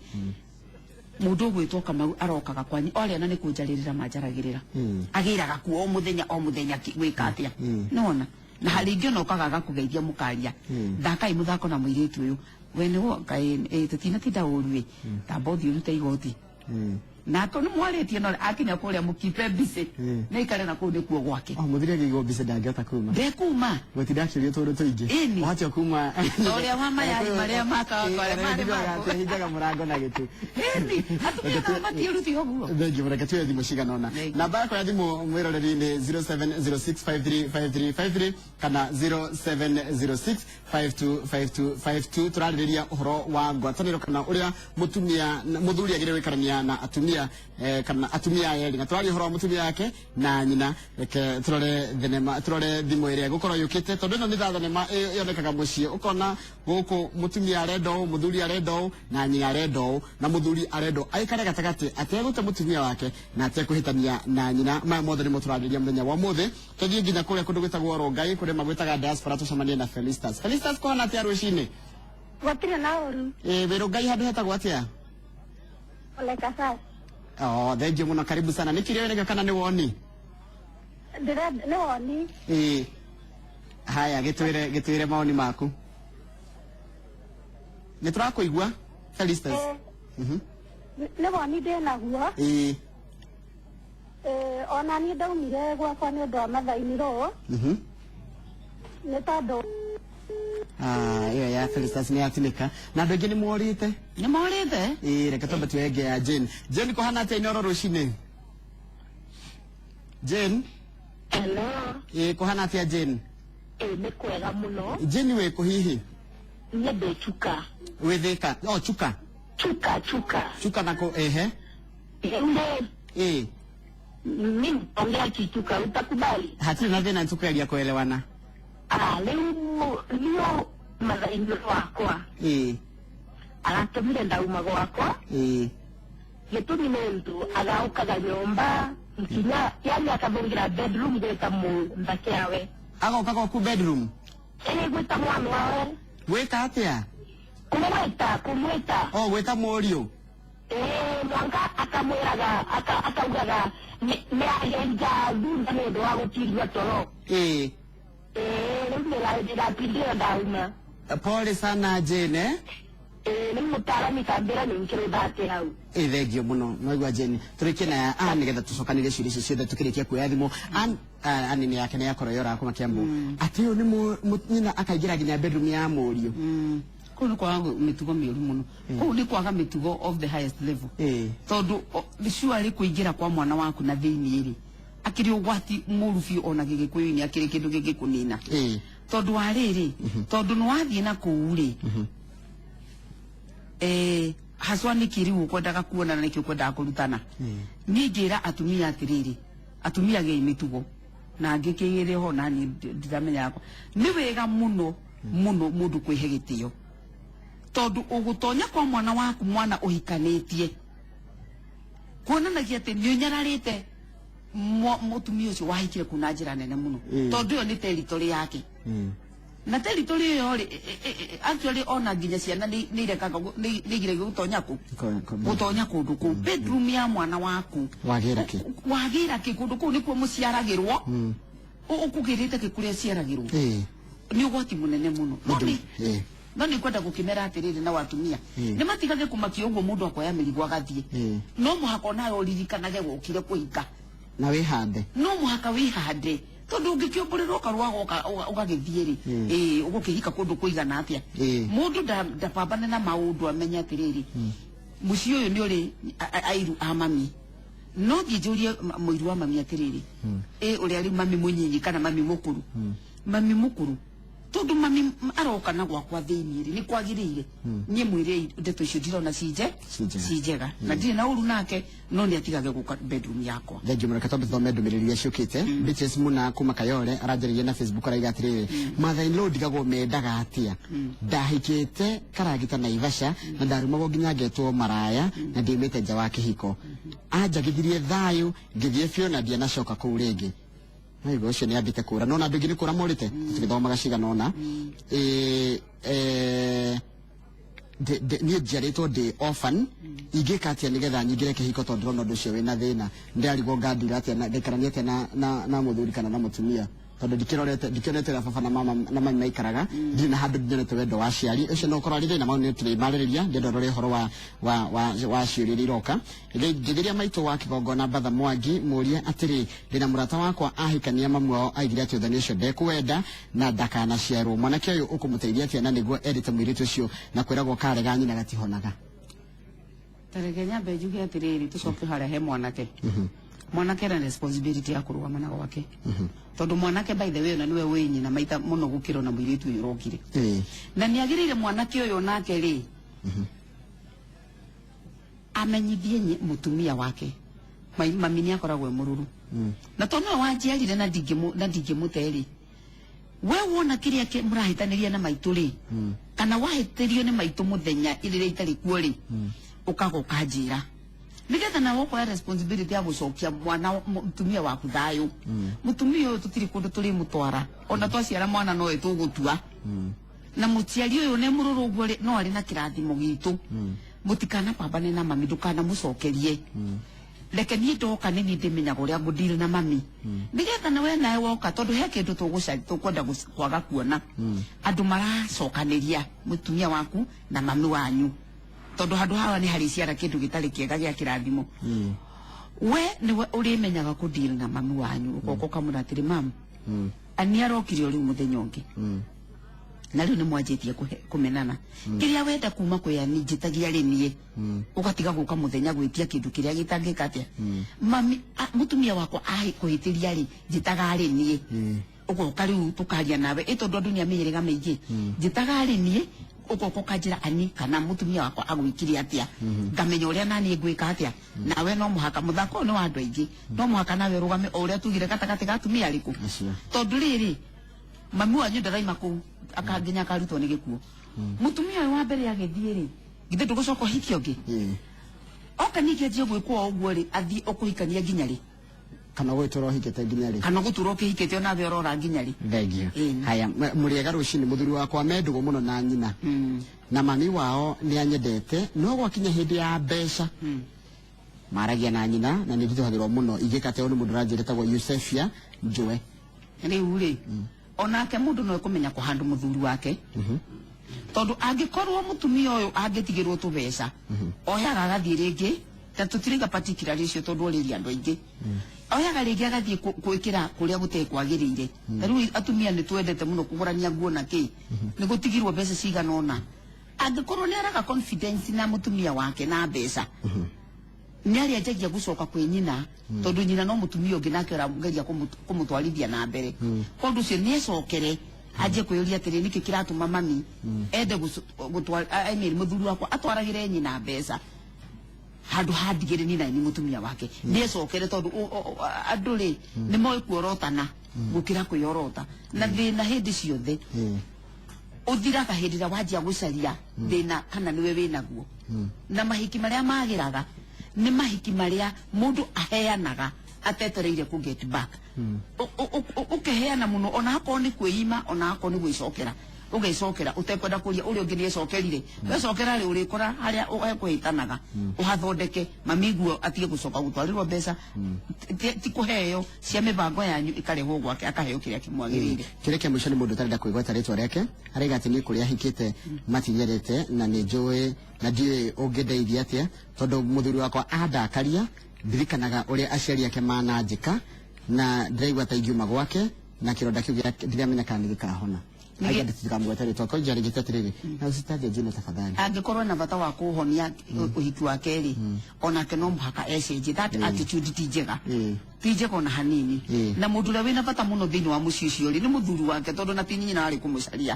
mũndũ ũgwĩtwo Kamau arokaga kwanyu orĩa na nĩ kũnjarĩrĩra manjaragĩrĩra agĩraga kuo o mũthenya gwĩka atĩa nĩwona na harĩ ingĩ ona ũkaga agakũgeithia mũkaria thakai mũthako na mũirĩtu ũyũ we nĩwo tũtinatinda ũru ĩ tamba ũthiĩ ũrute igoti na to nĩ mwarĩtie no akinya kũrĩa mũkipe mbici nĩ ikare na kũu nĩkuo gwake mũthuri angĩigwo mbici ndangĩhota kuma ndekuma gũtinda akĩũrio tũũndũ tũingĩ wahatio kuma ũrĩa wa mayai marĩa makawakwa marĩ mako hingaga mũrango na gĩtĩ ĩni atumia nao matiĩruti ũguo thengiũ mũreke tuoye thimũ cigana ũna namba yakwa ya thimũ mwĩroreri nĩ 0706535353 kana 0706525252 tũrarĩrĩria ũhoro wa ngwatanĩro kana ũrĩa mũtumia mũthuri agĩrĩirwo gũikarania na atumia kana atumia erĩ na tũraria ũhoro wa mũtumia wake na nyina reke tũrore thenema tũrore thimũ ĩrĩa ĩgũkorwo yũkĩte tondũ ĩno nĩ tha thenema yonekaga mũciĩ ũkona gũkũ mũtumia arenda ũũ mũthuri arenda ũũ na nyina arenda ũũ na mũthuri arenda ũũ aikare gatagatĩ ategũte mũtumia wake na atekũhĩtania na nyina maya mothe nĩmo tũrarĩrĩria mũthenya wa ũmũthĩ tũthiĩ nginya kũrĩa kũndũ gwĩtagwo Rongai kũrĩa magwĩtaga diaspora tũcemanie na Felistas. Felistas kũhana atĩa rũcinĩ? Gũtirĩ na ũru. Wĩ Rongai handũ hetagwo atĩa? Ole Kasai. Oh, thank you muno, karibu sana. Nĩ kĩrĩa wĩnakĩo kana nĩ woni? Nĩ woni. Haya, gĩtwĩre gĩtwĩre maoni maku. Nĩ tũrakũigua Felistus. Nĩ woni ndĩ naguo. Ĩĩ. Ona niĩ ndaumire gwakwa nĩ ũndũ wa mathainirwo. Nĩ tondũ Ah, ĩyo ya Felistus nĩ yatinĩka na andũ aingĩ nĩ morĩte. Nĩ morĩte. Ĩĩ, reke twambe tuoye ĩngĩ ya Jane. Jane, kũhana atĩa Inooro rũcinĩ? Jane. Hello. Ĩĩ, kũhana atĩa Jane? Ĩĩ, nĩ kwega mũno. Jane, wĩ kũ hihi? Niĩ ndĩ Chuka. Wĩ Thĩka? Oh, Chuka. Chuka, Chuka. Chuka nako, ehe. Rĩu rĩ, Ĩĩ. mimi nitaongea Kichuka, utakubali? Hatirĩ na thĩna, nĩtũkũgeria kuelewana. Ah, rĩu niyo mathainĩ wakwa. Ĩĩ. Aratũmire ndauma gwakwa. Ĩĩ. Gĩtũmi nĩ ũndũ agaũkaga nyũmba nginya yani akathũngĩra bedroom gwĩta mũthake awe. Agoka gwaku bedroom? Ĩĩ, gwĩta mwana wawe. Gwĩka atĩa? Kũmwĩta, kũmwĩta. Oh, gwĩta mũriũ. Ĩĩ, mwanka akamwĩraga, akaugaga nĩ agenja thutha nĩ ũndũ wa gũtindia toro. Ĩĩ. Ĩĩ, rĩu nĩratindire ndauma. Pole sana Jane, eh? Ĩĩ, rĩu mũtaarani kambĩra nĩ thate hau. Ĩ, thengio mũno. Nwaigua Jane, tũrĩkie na ya Ann nĩgetha tũcokanĩrie ciũria icio ciothe tũkĩrĩkia kuoya thimũ. Ann, Ann nĩ yake nĩ yakorwo yora kuma Kiambu. Atĩ ũyũ nĩ nyina akaingĩra nginya bedroom ya mũriũ. Kũu nĩ kwaga mĩtugo mĩũru mũno. Kũu nĩ kwaga mĩtugo of the highest level. Tondũ surely kũingĩra kwa mwana waku na thĩinĩ rĩ, akĩrĩ ũgwati mũru biũ ona gĩgĩkũyũ-inĩ, akĩrĩ kĩndũ gĩngĩkũnina. Tondũ wa rĩrĩ, tondũ nĩ wathiĩ na kũu rĩ, haswa nĩkĩ rĩu ũkwendaga kuona na nĩkĩ ũkwendaga kũrutana. Niĩ ngĩra atumia atĩrĩrĩ, atumia gĩi mĩtugo na ngĩkĩgĩre ho na niĩ ndiramenya yakwa. Nĩ wega mũno mũno mũndũ kwĩhe gĩtĩo, tondũ ũgũtonya kwa mwana waku, mwana ũhikanĩtie, kuonanagia atĩ nĩ ũnyararĩte mũtumia ũcio wahikire kũu na njĩra nene mũno. Tondũ ĩyo nĩ territory yake. Na territory ĩyo rĩ, actually ona nginya ciana nĩ irekaga nĩ igiragia gũtonya kũ? Gũtonya kũndũ kũu. Bedroom ya mwana waku. Wagĩra kĩ? Wagĩra kĩ? Kũndũ kũu nĩkuo mũciaragĩrwo. Ũkũgĩrĩte kĩ kũrĩa ciaragĩrwo? Nĩ ũgwati mũnene mũno. No nĩ kwenda gũkĩmera atĩrĩrĩ na watumia. Nĩ matigage kũmakio ũguo mũndũ akoya mĩrigo agathiĩ. No mũhaka onawe ũririkanage wokire kũhika. Na wĩhande. No mũhaka wĩhande. Tondũ ũngĩkĩũmbũrĩrwo karũa goka ũgagĩthiĩ rĩ, ũgũkĩhika kũndũ kũigana atĩa? Mũndũ ndapambane na maũndũ amenye atĩrĩrĩ, mũciĩ ũyũ nĩ ũrĩ airu a mami. No thiĩ njũrie mũiru wa mami atĩrĩrĩ, ũrĩa rĩu mami mũnyinyi kana mami mũkũrũ. Mami mũkũrũ, tondũ mami aroka na gwakwa thĩinĩ rĩ, nĩ kwagĩrĩire. Niĩ mwĩre ndeto icio ndirona ci njega. Na ndirĩ na ũru nake, no nĩ atigage gũka bedroom yakwa. Thengiũ mũno, reke twambe tũthome ndũmĩrĩri iria ciũkĩte. Beatrice Muna kuma Kayole aranjarĩria na Facebook araiga atĩrĩrĩ, mother-in-law ndigagwo mendaga atĩa? Ndahikĩte Karagita Naivasha na ndarumagwo nginya ngetwo maraya na ndiumĩte nja wa kĩhiko. Anjagithirie thayũ ngĩthiĩ biũ na ndianacoka kũu rĩngĩ. Naigua ũcio nĩ ambĩte kũra. No na andũ aingĩ nĩ kũra morĩte, tũgĩthomaga cigana ũna. Niĩ njiarĩtwo ndĩ orphan, ingĩka atĩa nĩgetha nyingĩre kĩhiko tondũ ndĩrona ũndũ ũcio wĩna thĩna. Ndĩrarigwo ngandira atĩa na ngaikarania atĩa na mũthuri kana na mũtumia, tondũ ndikĩonete ũrĩa baba na mama na mami maikaraga, ndirĩ na handũ ndionete wendo wa aciari. Ũcio no ũkorwo arĩ thĩna, mau nĩ tũrĩmarĩrĩria, ndĩrenda ũrore ũhoro wa ciũria iria iroka. Ngĩgeria maitũ wa kĩgongona Mbatha Mwangi mũrie atĩrĩ, ndĩna mũrata wakwa ahikania mamu wao aigire atĩ ũthoni ũcio ndekũwenda na ndakanaciarwo. Mwanake ũyũ ũkũmũteithia atĩa na nĩguo endete mũirĩtu ũcio na kwĩragwo karega nyina gatihonaga? Tareke nyambe njuge atĩrĩrĩ, tũcoke harĩa he mwanake. Mwanake ena responsibility ya kũrũgama na gwake. Tondũ mwanake by the way ona nĩwe wĩ nyina maita mũno gũkĩra ona mũirĩtu ũyũ ũrokire. Na nĩagĩrĩire mwanake ũyũ onake rĩ, amenyithie mũtumia wake. Mami nĩ akoragwo e mũrũrũ. Na tondũ nĩwe wanjiarire na ndingĩmũte rĩ, we wona kĩrĩa mũrahĩtanĩria na maitũ rĩ, kana wahĩtĩrio nĩ maitũ mũthenya rĩrĩa itarĩ kuo rĩ, ũkaga ũkanjĩra. Nĩgetha nawe ũkoya responsibility ya gũcokia mwana mũtumia waku thayũ. Mũtumia ũyũ tũtirĩ kũndũ tũrĩmũtwara, ona twaciara mwana no tũgũtua. Na mũciari ũyũ nĩ mũrũrũ ũguo rĩ, no arĩ na kĩrathimo gitũ. Mũtikanapambane na mami, ndũkanamũcokerie. Reke niĩ ndoka nĩ niĩ ndĩmenyaga ũrĩa ngũdeal na mami, nĩgetha nawe nawe woka, tondũ he kĩndũ tũkwenda kwaga kuona andũ maracokanĩria mũtumia waku na mami wanyu, tondũ handũ haha nĩ harĩ ciara kĩndũ gĩtarĩ kĩega gĩa kĩrathimo. We nĩwe ũrĩmenyaga kũdeal na mami wanyu, ũgoka ũkamwĩra atĩrĩ, "Mamu, ani arokire o rĩu mũthenya ũngĩ na rĩu nĩ mwanjĩtie kũmenana. Kĩrĩa wenda kuma kwĩ ani njĩtagia rĩ niĩ, ũgatiga gũka mũthenya gwĩtia kĩndũ kĩrĩa gĩtangĩka atĩa. Mami, mũtumia wakwa kũhĩtĩria rĩ, njĩtaga rĩ niĩ." Ũgoka rĩu tũkaria nawe ĩ, tondũ andũ nĩ a mĩhĩrĩga mĩingĩ. Njĩtaga rĩ niĩ, ũgoka ũkanjĩra ani kana mũtumia wakwa agwĩkire atĩa, ngamenya ũrĩa naniĩ ngwĩka atĩa. Nawe no mũhaka, mũthako ũyũ nĩ wa andũ aingĩ, no mũhaka nawe ũrũgame o ũrĩa tugire gatagatĩ ga atumia arĩkũ. Acio. Tondũ rĩrĩ, mami wanyu ndaraima kũu akanginya akarutwo nĩ gĩkuũ. Mũtumia ũyũ wa mbere agĩthiĩ rĩ, githĩ ndũgũcoka ũhikie ũngĩ? Oka ningĩ anjie gwĩkwo o ũguo rĩ, athiĩ ũkũhikania nginya rĩ? Kana gwĩtũra ũhikĩte nginya rĩ? Kana gũtura ũkĩhikĩte onawe ũrora nginya rĩ? Thengio. Ĩĩ. Haya, mũrĩega rũcinĩ. Mũthuri wakwa me ndũgũ mũno na nyina, na mami wao nĩ anyendete, no gwakinya hĩndĩ ya mbeca maragia na nyina na nĩ nditũhagĩrwo mũno. Ingĩka atĩa? Ũyũ nĩ mũndũ ũranjĩra etagwo Yusefia Njue. Rĩu rĩ, onake mũndũ no ekũmenya kũhandũ mũthuri wake, tondũ angĩkorwo mũtumia ũyũ angĩtigĩrwo tũbeca oyaga agathiĩ rĩngĩ, ta tũtiraiga particular ũcio tondũ orĩria andũ aingĩ, oyaga rĩngĩ agathiĩ gwĩkĩra kũrĩa gũtekwagĩrĩire. Ta rĩu atumia nĩ twendete mũno kũgũrania nguo na kĩ, nĩ gũtigirwo mbeca cigana ũna. Angĩkorwo nĩ araga confidence na mũtumia wake na mbeca, nĩ arĩanjagia gũcoka kwĩ nyina, tondũ nyina no mũtumia ũngĩ nake ũrageria kũmũtwarithia na mbere. Kwa ũndũ ũcio nĩ ecokere anjie kwĩyũria atĩrĩ, nĩkĩ kĩratũma mami ende gũtwara, I mean, mũthuri wakwa atwaragĩre nyina mbeca handũ handigĩre niĩ na nĩ mũtumia wake? Nĩ ecokere, tondũ andũ rĩ nĩ moĩ kuorotana gũkĩra kwĩyorota, na thĩna hĩndĩ ciothe ũthiraga hĩndĩ ĩrĩa wanjia gũcaria thĩna kana nĩwe wĩnaguo. Na mahiki marĩa magĩraga nĩ mahiki marĩa mũndũ aheanaga atetereire ku get back. Ũkeheana mũno, ona akorwo nĩ kwĩima, ona akorwo nĩ gwĩcokera, ũgecokera ũtekwenda kũria ũrĩa ũngĩ nĩecokerire. Wecokera rĩ, ũrĩkora harĩa hekũhĩtanaga ũhathondeke, mamiguo atige gũcoka gũtwarĩrwo mbeca. Ti kũheo cia mĩbango yanyu ikarehwo gwake, akaheo kĩrĩa kĩmwagĩrĩire. Kĩrĩa kĩa mũico nĩ mũndũ ũtarenda kwĩgweta rĩtwa rĩake, araiga atĩ niĩ kũrĩa ahikĩte matinyendete na nĩ njũĩ na ndiũĩ ũngĩndeithia atĩa, tondũ mũthuri wakwa andakaria ndirikanaga ũrĩa aciari ake mananjĩka na ndĩraigua ta ingiuma gwake na kĩronda kĩu ndiramenya kana nĩ gĩkahona. Aiga nditikamũgweta rĩtwa ko njarĩgĩte atĩrĩrĩ na ũcitaje jina tafadhali. Angĩkorwo na bata wa kũhonia ũhiki wake rĩ, onake no mũhaka ecenjie that attitude. Ti njega, ti njega ona hanini. Na mũndũ ũrĩa wĩna bata mũno thĩinĩ wa mũciĩ ũcio rĩ, nĩ mũthuri wake, tondũ na ti nyina arĩ kũmũcaria.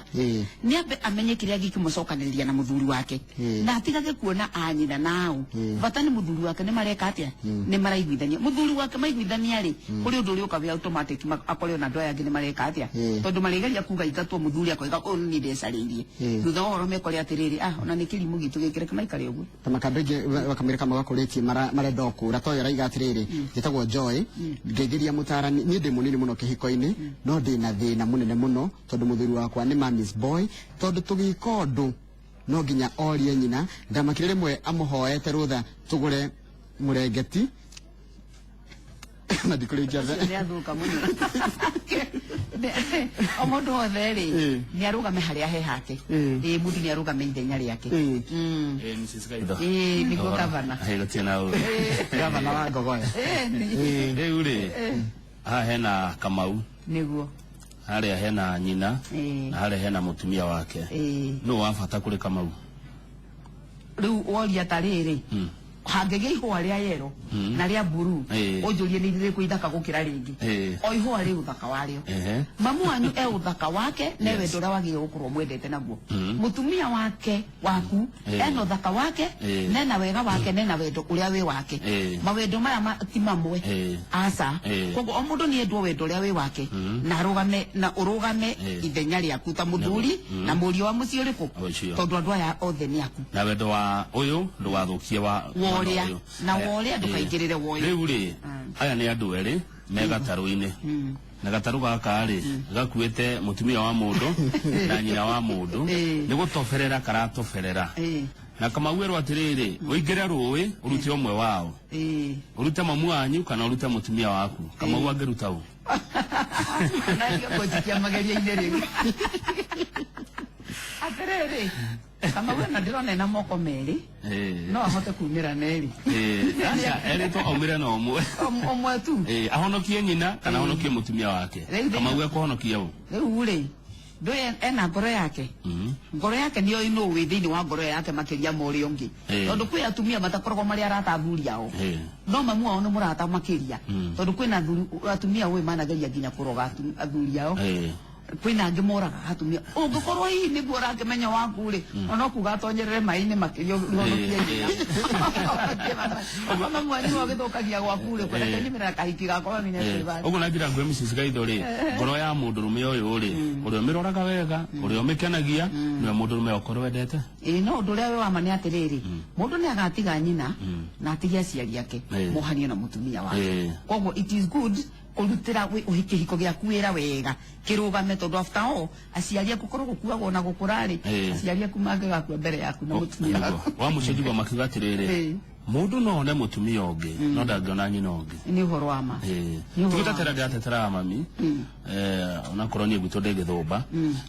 Nĩ ambe amenye kĩrĩa gĩkĩmũcokanĩrĩria na mũthuri wake na atigage kuona anyina nao. Bata nĩ mũthuri wake nĩ mareka atĩa, nĩ maraiguithania. Mũthuri wake maiguithania rĩ, kũrĩ ũndũ ũrĩa ũka wĩ automatic, akore ona andũ aya angĩ nĩ mareka atĩa, tondũ marĩgeria kuga ingatwo, mũthuri akoiga ũyũ nĩ ndecarĩirie. Thutha wa ũhoro mekore atĩrĩrĩ, ah, ona nĩ kĩrimũ gitũ gĩkĩ, reke maikare ũguo. Ta makambĩ ingĩ wakamĩra kama gakũrĩtie marenda o kũra toyo. Araiga atĩrĩrĩ, njĩtagwo Joy, ngeithĩria mũtarani. Niĩ ndĩ mũnini mũno kĩhiko-inĩ, no ndĩ na thĩna mũnene mũno tondũ mũthuri wakwa nĩ mamis boy, tondũ tũgĩka ũndũ no nginya orie nyina. Ndamakire rĩmwe amũhoete rũtha tũgũre mũrengeti na ndikũrĩkia. Ũcio nĩ athũka mũno. O mũndũ wothe rĩ, nĩ arũgame harĩa he hake. Ĩ, mũndũ nĩ arũgame ithenya rĩake. Eh, Mrs. Gaitho. Ĩ, nĩguo gavana. Ĩ, gũtirĩ na ũru. Gavana wa Ngogoya. Rĩu rĩ, haha hena Kamau, harĩa hena nyina, na harĩa hena mũtumia wake. Nũ wa bata kũrĩ Kamau? Rĩu woria ta rĩrĩ, hangĩgĩa ihũa rĩa yero na rĩa mburu, ũnjũrie nĩ rĩrĩkũ ithaka gũkĩra rĩngĩ? O ihũa rĩ ũthaka warĩo. Mamu wanyu e ũthaka wake ne wendo ũrĩa wagĩrĩire gũkorwo mwendete naguo. Mũtumia wake waku ena ũthaka wake, nena wega wake, nena wendo ũrĩa wĩ wake. Mawendo maya ti mamwe. Aca. Koguo o mũndũ nĩ endwo wendo ũrĩa wĩ wake na arũgame na ũrũgame ithenya rĩaku ta mũthuri na mũriũ wa mũciĩ ũrĩkũ. Ũcio. Tondũ andũ aya othe nĩ aku. Na wendo wa ũyũ ndũgathũkie wa Wa ũrĩa. ũyũ. Na Aya, wa ũrĩa ndũkaingĩrĩre wa ũyũ. Rĩu rĩ, aya nĩ andũ erĩ me gatarũ-inĩ, na gatarũ gaka rĩ gakuĩte mũtumia wa mũndũ na nyina wa mũndũ. Nĩ gũtoberera karatoberera. Na Kamau erwo atĩrĩrĩ, ũingĩre rũĩ ũrute ũmwe wao, ũrute mamu wanyu kana ũrute mũtumia waku. Kamau angĩruta ũ? Na ngũnjikia magerio-inĩ rĩu. Atĩrĩrĩ, Kamau ĩno ndĩrona ĩna moko merĩ, no ahote kumĩra nerĩ. Aca, erĩtwo aumĩre na ũmwe. Ũmwe tu. Ahonokie nyina kana ahonokie mũtumia wake. Kamau ekũhonokia ũ? Rĩu rĩ, ndũĩ ena ngoro yake. Ngoro yake nĩyo nũ wĩ thĩinĩ wa ngoro yake makĩria ma ũrĩa ũngĩ. Tondũ kwĩ atumia matakoragwo marĩ arata athuri ao. No mamu wao nĩ mũrata makĩria. Tondũ kwĩna atumia ũĩ manageria nginya kũroga athuri ao. Kwĩna angĩ moraga atumia. Ũngĩkorwo hihi nĩguo ũrakĩmenya waku rĩ, ona kuga atonyerere maĩ-inĩ makĩria ũhonokie nyina. Mamu wanyu agĩthũkagia gwaku rĩ, kwenda kĩnyumĩra kahiki gakwa mami nĩ Ũguo na njĩra nguhĩ Mrs. Gaitho rĩ, ngoro ya mũndũrũme ũyũ rĩ, ũrĩa ũmĩroraga wega, ũrĩa ũmĩkenagia, nĩwe mũndũrũme okorwo wendete. No ũndũ ũrĩa wĩ wa ma nĩ atĩrĩrĩ, mũndũ nĩ agatiga nyina na atige aciari ake, mohanio na mũtumia wake. Koguo it is good kũrutĩra kĩhiko gĩaku wĩra wega kĩrũgame, tondũ after all aciari aku korwo gũkuagwo na gũkũra rĩ, aciari aku mangĩgakua mbere yaku na mũtumia waku. Wa mũico njigua makiuga atĩrĩrĩ, mũndũ no one mũtumia ũngĩ no ndangĩona nyina ũngĩ. Nĩ ũhoro wa ma. Tigũtetera ndĩratetera mami, onakorwo niĩ gwitũ ndĩ gĩthũmba,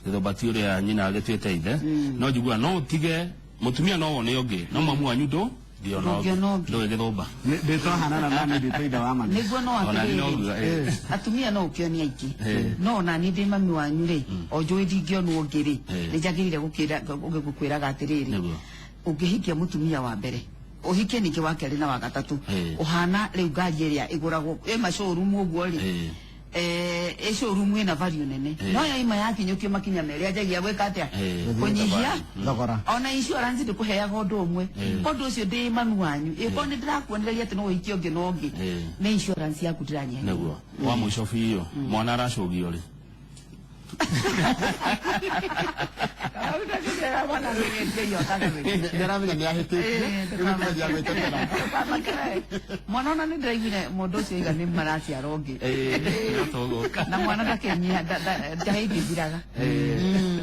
gĩthũmba ti ũrĩa nyina agĩtuĩte ithe, no njiguaga no ũtige mũtumia no wone ũngĩ, no mamu wanyu ndũ Ndũngĩona ũngĩ. Ndũĩ gĩthũmba. Ndĩtwahanana nani ndĩtwa ithe wa mami. Nĩguo no atĩrĩrĩ, atumia no ũkĩonie aingĩ, no ona niĩ ndĩ mami wanyu rĩ, o njũĩ ndingĩonwo ũngĩ rĩ, nĩ njagĩrĩire gũkwĩraga atĩrĩrĩ, ũngĩhikia mũtumia wa mbere, ũhikie ningĩ wa kerĩ na wa gatatũ, ũhana rĩu ngari ĩrĩa ĩgũragwo ĩ macũrumu ũguo rĩ, ĩ showroom ĩna value nene, no yaima yakinyũkio makinya merĩ anjagia gwĩka atĩa, kũnyihia thogora. Ona insurance ndĩkũheaga ũndũ ũmwe, ũndũ ũcio ndĩ mami wanyu, ĩkorwo nĩ ndĩrakuonereria atĩ no ũhikie ũngĩ na ũngĩ, nĩ insurance yaku ndĩranyihia. Nĩguo wa mũico biũ, mwana aracũgio rĩ? Ndĩramenya nĩ ahĩtĩtie, rĩu nĩkũgeria gwĩtetera. Mwana ona nĩ ndĩraiguire mũndũ ũcio oiga nĩ maraciara ũngĩ. Na mwana ndakĩnyiha, ndahĩngĩthiraga.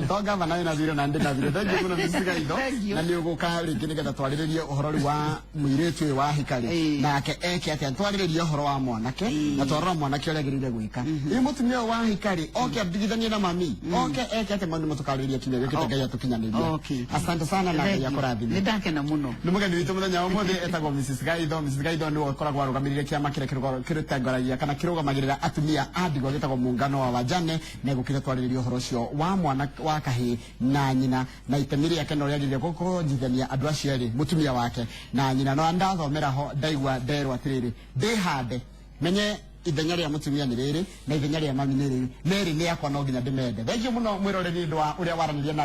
To gavana wĩna thirĩ na ndĩ na thirĩ. Thank you mũno Mrs. Gaitho. Na nĩ ũgũka rĩngĩ nĩgetha twarĩrĩrie ũhoro rĩu wa mũirĩtu ũyũ wa hika-rĩ, nake eke atĩa. Twarĩrĩrie ũhoro wa mwanake na twarora mwanake ũrĩa agĩrĩire gwĩka. Rĩu mũtumia ũyũ wa hika-rĩ, oke atigithanie na mami, oke eke atĩa, maũndũ tũkarĩrĩria kiumia gĩũkĩte Ngai atũkinyanĩrie. Asante sana na Ngai akũrathime. Nĩ ndakena mũno. Nĩ mũgeni witũ mũthenya wa ũmũthĩ etagwo Mrs. Gaitho. Mrs. Gaitho nĩwe ũkoragwo arũgamĩrĩire kĩama kĩrĩa kĩrũtengoragia kana kĩrũgamagĩrĩra atumia a ndigwa gĩtagwo Muungano wa Wajane, na egũkĩte twarĩrĩria ũhoro ũcio wa mwana wa kahĩĩ na nyina na itemi rĩake na ũrĩa agĩrĩire gũkonjithania andũ acio erĩ, mũtumia wake na nyina. No ndathomera ho ndaigua nderwo atĩrĩrĩ, ndĩhande menye ithenya rĩa mũtumia nĩ rĩrĩ na ithenya rĩa mami nĩ rĩrĩ, merĩ nĩ yakwa no nginya ndĩmende. Thank you mũno mwĩroreri nĩ ũndũ wa ũrĩa waranĩria na